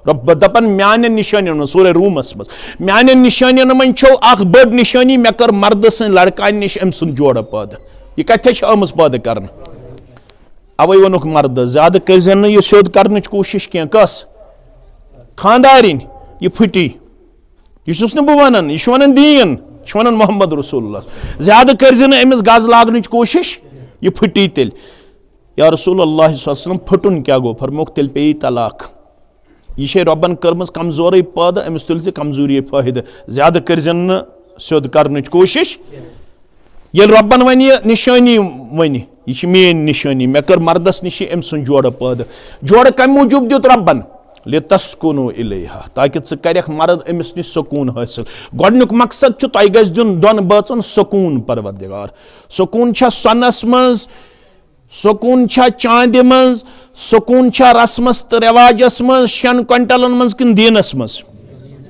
رۄب دپان، میانٮ۪ن نشٲنین منٛز، سورہ رومس منٛز، میانٮ۪ن نشٲنین منٛز چھو اکھ بٔڑ نشٲنی، مےٚ کٔر مردٕ سٕنٛدۍ لڑکانہِ نِش أمۍ سُنٛد جوڑٕ پٲدٕ۔ یہِ کتہِ چھِ آمٕژ پٲدٕ کرنہٕ؟ اوے ووٚنُکھ مردس، زیادٕ کٔرزٮ۪ن نہٕ یہِ سیوٚد کرنٕچ کوٗشش کینٛہہ۔ کس؟ خاندارِنۍ۔ یہِ پھٕٹی۔ یہِ چھُس نہٕ بہٕ ونان، یہِ چھُ ونان دیٖن، یہِ چھُ ونان محمد رسول اللہ۔ زیادٕ کٔرزِ نہٕ أمِس گز لاگنٕچ کوٗشش، یہِ پھٕٹی تیٚلہِ۔ یا رسول اللہ صلی اللہ علیہ وسلم، پھٕٹُن کیٛاہ گوٚو؟ فرمووُکھ، تیٚلہِ پیٚیہِ طلاق۔ یہِ چھے رۄبن کٔرمٕژ کمزورٕے پٲدٕ، أمِس تُلۍ زِ کمزوری فٲیدٕ۔ زیادٕ کٔرزٮ۪ن نہٕ سیوٚد کرنٕچ کوٗشش۔ ییٚلہِ رۄبن وۄنۍ یہِ نشٲنی ؤنہِ، یہِ چھِ میٲنۍ نشٲنی، مےٚ کٔر مردس نِش یہِ أمۍ سُنٛد جوڑٕ پٲدٕ۔ جوڑٕ کمہِ موٗجوٗب دیُت رۄبن؟ "لتسکنوا الیہا"، تاکہِ ژٕ کرکھ مرد أمِس نِش سکوٗن حٲصِل۔ گۄڈٕنیُک مقصد چھُ، تۄہہِ گژھِ دیُن دۄن بٲژن سکوٗن پروردگار۔ سکوٗن چھا سۄنس منٛز؟ سکوٗن چھا چاندِ منٛز؟ سکوٗن چھا رسمس تہٕ رٮ۪واجس منٛز، شٮ۪ن کوینٹلن منٛز کِنہٕ دیٖنس منٛز؟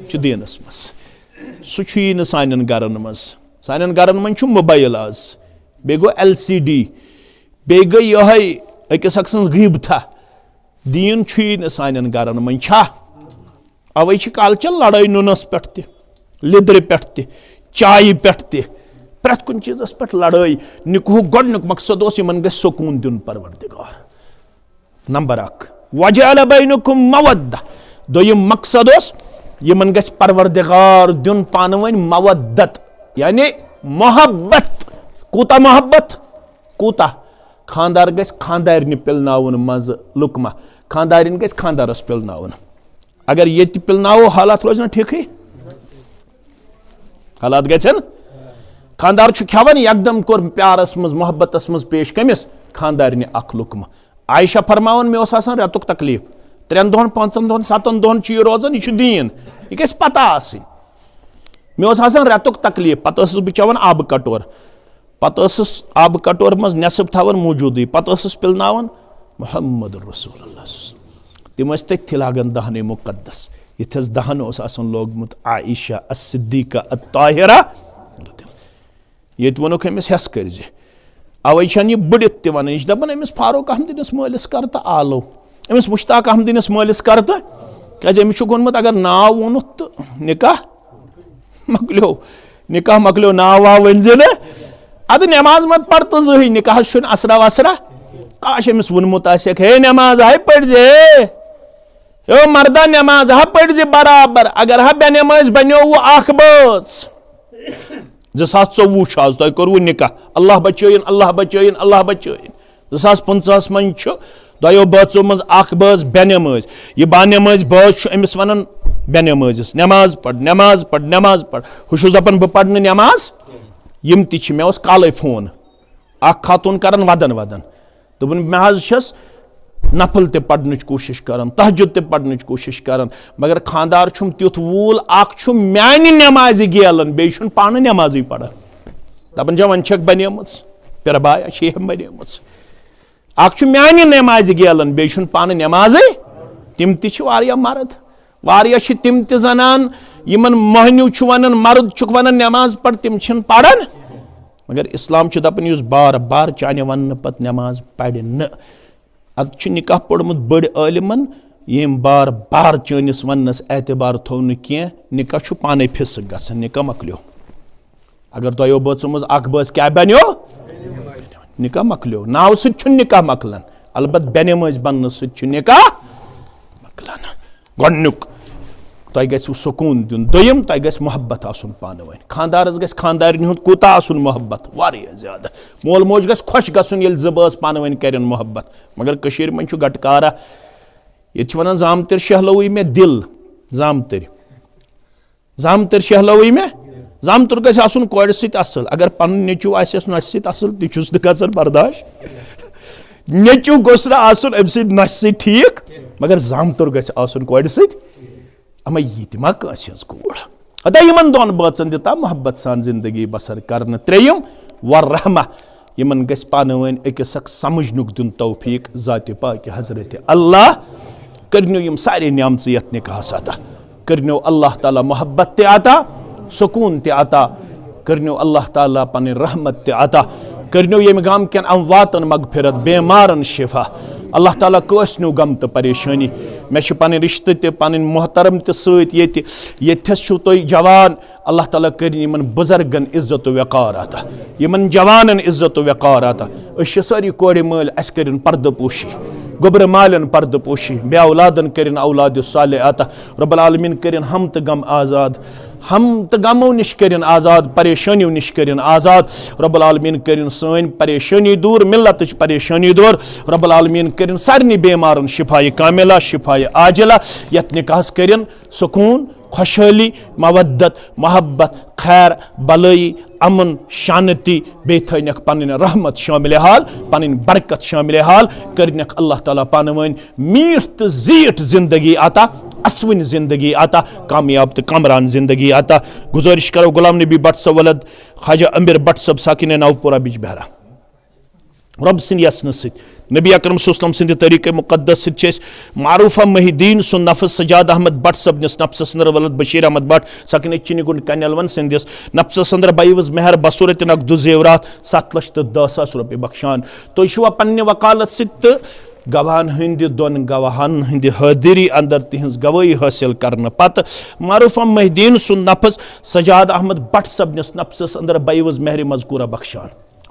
چھُ دیٖنس منٛز۔ سُہ چھُیی نہٕ سانٮ۪ن گرن منٛز۔ سانٮ۪ن گرن منٛز چھُ موبایل آز، بیٚیہِ گوٚو ایل سی ڈی، بیٚیہِ گٔے یِہوٚے أکِس اکھ سٕنٛز غیٖبتھا۔ دیٖن چھُیی نہٕ سانٮ۪ن گرن منٛز، چھا؟ اوے چھِ کالچن لڑٲے نُنس پٮ۪ٹھ تہِ، لیٚدرِ پٮ۪ٹھ تہِ، چایہِ پٮ۪ٹھ تہِ، پرٛٮ۪تھ کُنہِ چیٖزس پٮ۪ٹھ لڑٲے۔ نکاحُک گۄڈٕنیُک مقصد اوس، یِمن گژھِ سکوٗن دیُن پروردگار۔ نمبر اکھ۔ "وجعل بینکم مودہ"۔ دوٚیِم مقصد اوس، یِمن گژھِ پروردگار دیُن پانہٕ ؤنۍ مودت، یعنی محبت۔ کوٗتاہ محبت؟ کوٗتاہ؟ خاندار گژھِ خاندارنہِ پِلناوُن منٛزٕ لُقمہ، خاندارِنۍ گژھِ خاندارس پِلناوُن۔ اگر ییٚتہِ پِلناوو، حالات روزِ نہ ٹھیٖکھٕے؟ حالات گژھن؟ خاندار چھُ کھٮ۪وان، یکدم کوٚر پیارس منٛز، محبتس منٛز پیش کٔمِس؟ خاندارنہِ اکھ لُقمہٕ۔ عائشہ فرماوان، مےٚ اوس آسان رٮ۪تُک تکلیٖف، ترٛٮ۪ن دۄہن، پانٛژن دۄہن، ستن دۄہن چھُ یہِ روزان، یہِ چھُ دیٖن، یہِ گژھِ پتہ آسٕنۍ۔ مےٚ اوس آسان رٮ۪تُک تکلیٖف، پتہٕ ٲسٕس بہٕ چٮ۪وان آبہٕ کٹور، پتہٕ ٲسٕس آبہٕ کٹور منٛز نٮ۪صٕف تھاوان موٗجوٗدٕے، پتہٕ ٲسٕس پِلناوان محمد رسول اللہ صلی اللہ علیہ وسلم۔ تِم ٲسۍ تٔتھی لاگان دہنِ مُقدس، یِتھ ٲس دہن اوس آسان لوگمُت عائشہ الصدیقہ الطاہرہ۔ ییٚتہِ ووٚنُکھ أمِس، ہٮ۪س کٔرۍ زِ۔ اوے چھَنہٕ یہِ بٔڑِتھ تہِ وَنان۔ یہِ چھِ دَپان، أمِس فاروق احمدٕنِس مٲلِس کر تہٕ آلو، أمِس مشتاق احمدٕنِس مٲلِس کر تہٕ، کیٛازِ أمِس چھُکھ ووٚنمُت، اگر ناو ووٚنُتھ تہٕ نکاح مۄکلیو، نکاح مۄکلیو، ناو واو ؤنۍ زِ نہٕ۔ اَدٕ نٮ۪ماز مت پَر تہٕ زٕہٕے، نکاحَس چھُنہٕ اثرا وثرا۔ کاش أمِس ووٚنمُت آسٮ۪کھ، ہے نٮ۪ماز ہاے پٔرۍ زِ، ہے، ہے مردہ نٮ۪ماز ہا پٔرۍ زِ برابر، اگر ہا بے نٮ۪مٲزۍ بنیووُ اکھ بٲژ۔ زٕ ساس ژوٚوُہ چھُ آز، تۄہہِ کوٚروُ نکاح، اللہ بچٲیِن، اللہ بچٲیِن، اللہ بچٲیِن۔ زٕ ساس پٕنٛژٕہَس منٛز چھُ دۄیو بٲژو منٛز اکھ بٲژ بے نٮ۪مٲزۍ۔ یہِ با نٮ۪مٲزۍ بٲژ چھُ أمِس وَنان بے نٮ۪مٲزِس، "نٮ۪ماز پَر، نٮ۪ماز پَر، نٮ۪ماز پَر۔" ہُہ چھُس دَپان، "بہٕ پَرٕ نہٕ نٮ۪ماز۔" یِم تہِ چھِ، مےٚ اوس کالَے فون، اکھ خاتوٗن کران وَدَن وَدَن۔ دوٚپُن، مےٚ حظ چھَس نفل تہِ پرنٕچ کوٗشِش کران، تہجد تہِ پرنٕچ کوٗشِش کران، مگر خانٛدار چھُم تیُتھ ووٗل، اکھ چھُ میانہِ نٮ۪مازِ گیلان، بیٚیہِ چھُنہٕ پانہٕ نٮ۪مازٕے پران۔ دَپان چھےٚ، وۄنۍ چھَکھ بنیمٕژ، پِرٕ بایا چھِ یِم بنیمٕژ۔ اکھ چھُ میانہِ نٮ۪مازِ گیلان، بیٚیہِ چھُنہٕ پانہٕ نٮ۪مازٕے۔ تِم تہِ چھِ واریاہ مرد، واریاہ چھِ تِم تہِ زنان، یِمن مۄہنیو چھُ ونان، مرد چھُکھ ونان نٮ۪ماز پَر، تِم چھِنہٕ پران۔ مگر اسلام چھُ دپان، یُس بار بار چانہِ وننہٕ پتہٕ نٮ۪ماز پرِ نہٕ۔ اتھ چھُ نکاح پوٚرمُت بٔڑۍ عٲلمن، ییٚمۍ بار بار چٲنِس وننس اعتبار تھوٚو نہٕ کینٛہہ، نکاح چھُ پانے فسق گژھان، نکاح مۄکلیو۔ اگر دۄیو بٲژو منٛز اکھ بٲژ کیٛاہ بنیو؟ نکاح مۄکلیو۔ ناو سۭتۍ چھُنہٕ نکاح مۄکلان، البتہ بے نمٲز بننہٕ سۭتۍ چھُ نکاح مۄکلان۔ گۄڈٕنیُک، تۄہہِ گژھِوٕ سکوٗن دیُن۔ دوٚیِم، تۄہہِ گژھِ محبت آسُن پانہٕ ؤنۍ۔ خانٛدارس گژھِ خانٛدارنہِ ہُنٛد کوٗتاہ آسُن محبت؟ واریاہ زیادٕ۔ مول موج گژھِ خۄش گژھُن، ییٚلہِ زٕ بٲژ پانہٕ ؤنۍ کرن محبت۔ مگر کٔشیٖرِ منٛز چھُ گٹہٕ کارا، ییٚتہِ چھِ ونان، "زامتٕرۍ شہلوٕے مےٚ دِل"، زامتٕرۍ۔ زامتٕرۍ شہلٲوٕے مےٚ۔ زامتُر گژھِ آسُن کورِ سۭتۍ اصل۔ اگر پنُن نیٚچو آسٮ۪س نۄشہِ سۭتۍ اصل، تہِ چھُس نہٕ گژھان برداش۔ نیٚچو گوٚژھ نہٕ آسُن أمۍ سۭتۍ نۄشہِ سۭتۍ ٹھیٖک، مگر زامتُر گژھِ آسُن کورِ سۭتۍ۔ اما یہِ تہِ ما کٲنٛسہِ ہٕنٛز کوٗر؟ ادا یِمن دۄن بٲژن دِتا محبت سان زندگی بسر کرنہٕ۔ ترٛیٚیِم، والرحمہ، یِمن گژھِ پانہٕ ؤنۍ أکِس اکھ سمجھنُک دیُن توفیق ذاتِ پاکہِ حضرت اللہ۔ کٔرنیو یِم سارے نعمژٕ یتھ نکاحس عطا۔ کٔرنیو اللہ تعالیٰ محبت تہِ عطا، سکوٗن تہِ عطا۔ کٔرنیو اللہ تعالیٰ پنٕنۍ رحمت تہِ عطا۔ کٔرنیو ییٚمہِ گامہٕ کٮ۪ن امواتن مغفرت، بیمارن شفا۔ اللہ تعالیٰ کٲنٛسہِ نیو غم تہٕ پریشٲنی۔ مےٚ چھِ پنٕنۍ رشتہٕ تہِ، پنٕنۍ محترم تہِ سۭتۍ ییٚتہِ۔ ییٚتھس چھِو تُہۍ جوان، اللہ تعالیٰ کٔرِنۍ یِمن بُزرگن عزت و وقار عطا، یِمن جوانن عزت و وقار عطا۔ أسۍ چھِ سٲری کورِ مٲلۍ، اَسہِ کٔرِنۍ پردٕ پوشی، گوٚبرٕ مالٮ۪ن پردٕ پوشی، بے اولادن کٔرِنۍ اولاد صالح عطا۔ رب العالمین کٔرِنۍ ہم تہٕ غم آزاد، ہم تہٕ غمو نِش کٔرِنۍ آزاد، پریشٲنیو نِش کٔرِنۍ آزاد۔ رب العالمین کٔرِنۍ سٲنۍ پریشٲنی دوٗر، ملتٕچ پریشٲنی دوٗر۔ رب العالمین کٔرِنۍ سارنٕے بیمارن شفایہِ کاملہ، شفایہِ عاجلہ۔ یتھ نکاحس کٔرِنۍ سکوٗن، خوشحٲلی، مودت، محبت، خیر، بلٲیی، امن، شانتی، بیٚیہِ تھٲینکھ پنٕنۍ رحمت شامل حال، پنٕنۍ برکت شامل حال۔ کٔرنکھ اللہ تعالیٰ پانہٕ ؤنۍ میٖٹھ تہٕ زیٖٹھ زندگی عطا، اسوٕنۍ زندگی عطا، کامیاب تہٕ کامران زندگی عطا۔ گزٲرِش کرو غلام نبی بٹ صٲب ولد خواجہ امبر بٹ صٲب ساکن نوپورہ بجبہرہ۔ رب سٕنٛدِ یژھنہٕ سۭتۍ، نبی اکرم صلی اللہ علیہ وسلم سٕنٛدِ طریٖقے مُقدس سۭتۍ چھِ أسۍ معروفہ محی الدین سُنٛد نفس سجاد احمد بٹ صٲبنِس نفسس اندر ولد بشیر احمد بٹ سکنہِ چِنہِ گُنٛڈ کنٮ۪لون سٕنٛدِس نفسس اندر بیوٕز مہر بصورت نقد و زیورات ستھ لچھ تہٕ دہ ساس رۄپیہِ بخشان۔ تُہۍ چھِوا پننہِ وکالت سۭتۍ تہٕ گواہن ہٕنٛدِ دۄن گواہن ہٕنٛدِ حٲضری اندر تِہنٛز گوٲہی حٲصِل کرنہٕ پتہٕ معروفہ محی الدین سُنٛد نفس سجاد احمد بٹ صٲبنِس نفسس اندر بیوٕز مہر مذکورہ بخشان؟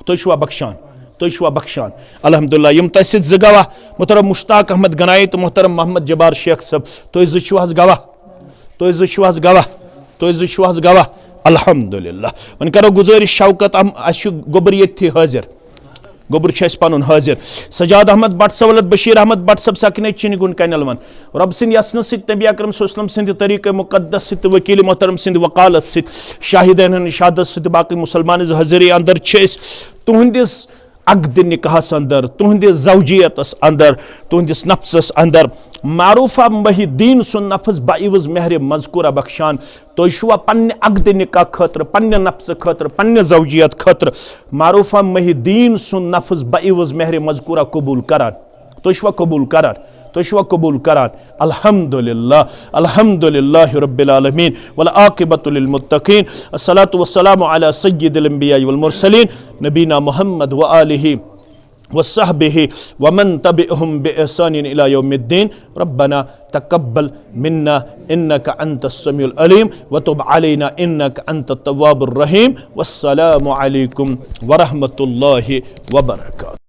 تُہۍ چھِوا بخشان؟ تُہۍ چھِوا بخشان؟ الحمدللہ، یِم تۄہہِ سۭتۍ زٕ گواہ، محترم مشتاق احمد گنایی تہٕ محترم محمد جبار شیخ صٲب، تُہۍ زٕ چھِو حظ گواہ؟ تُہۍ زٕ چھِو حظ گواہ؟ تُہۍ زٕ چھِو حظ گواہ؟ الحمدللہ۔ وۄنۍ کرو گُزٲرِش شوکت احم-، اَسہِ چھُ گوٚبُر ییٚتھی حٲضِر۔ گوٚبُر چھُ اَسہِ پَنُن حٲضِر۔ سجاد احمد بٹ صٲب ولد بشیر احمد بٹ صٲب سکنہِ چِنہِ گُنٛڈ کنٮ۪لون۔ رب سٕنٛدِ یژھنہٕ سۭتۍ، نبی اکرم صلی اللہ علیہ وسلم سٕنٛدِ طریٖقے مُقدس سۭتۍ تہٕ وکیٖل محترم سٕنٛدِ وکالت سۭتۍ، شاہدین ہٕنٛدِ شہادت سۭتۍ، باقٕے مُسلمان ہٕنٛز حٲضری اندر چھِ أسۍ تُہنٛدِس عقدِ نکاحس اندر، تُہنٛدِس زوجیتس اندر، تُہنٛدِس نفسس اندر معروفہ محی الدین سُنٛد نفس بعوض مہر مذکورہ بخشان۔ تُہۍ چھِوا پننہِ عقدِ نکاح خٲطرٕ، پننہِ نفسہٕ خٲطرٕ، پننہِ زوجیت خٲطرٕ معروفہ محی الدین سُنٛد نفس بعوض مہر مذکورہ قبول کران؟ تُہۍ چھِوا قبول کران؟ تُہۍ چھِوا قبول کران؟ الحمدللہ، الحمدللہ رب العالمین، والعاقبۃ للمتقین، الصلاۃ والسلام علی سید الانبیاء والمرسلین، نبینا محمد و آلہ وصحبہ ومن تبعہم بإحسان الی یوم الدین۔ ربنا تقبل منا انک انت السمیع العلیم وتب علینا انک انت التواب الرحیم۔ والسلام علیکم ورحمۃ اللہ وبرکاتہ۔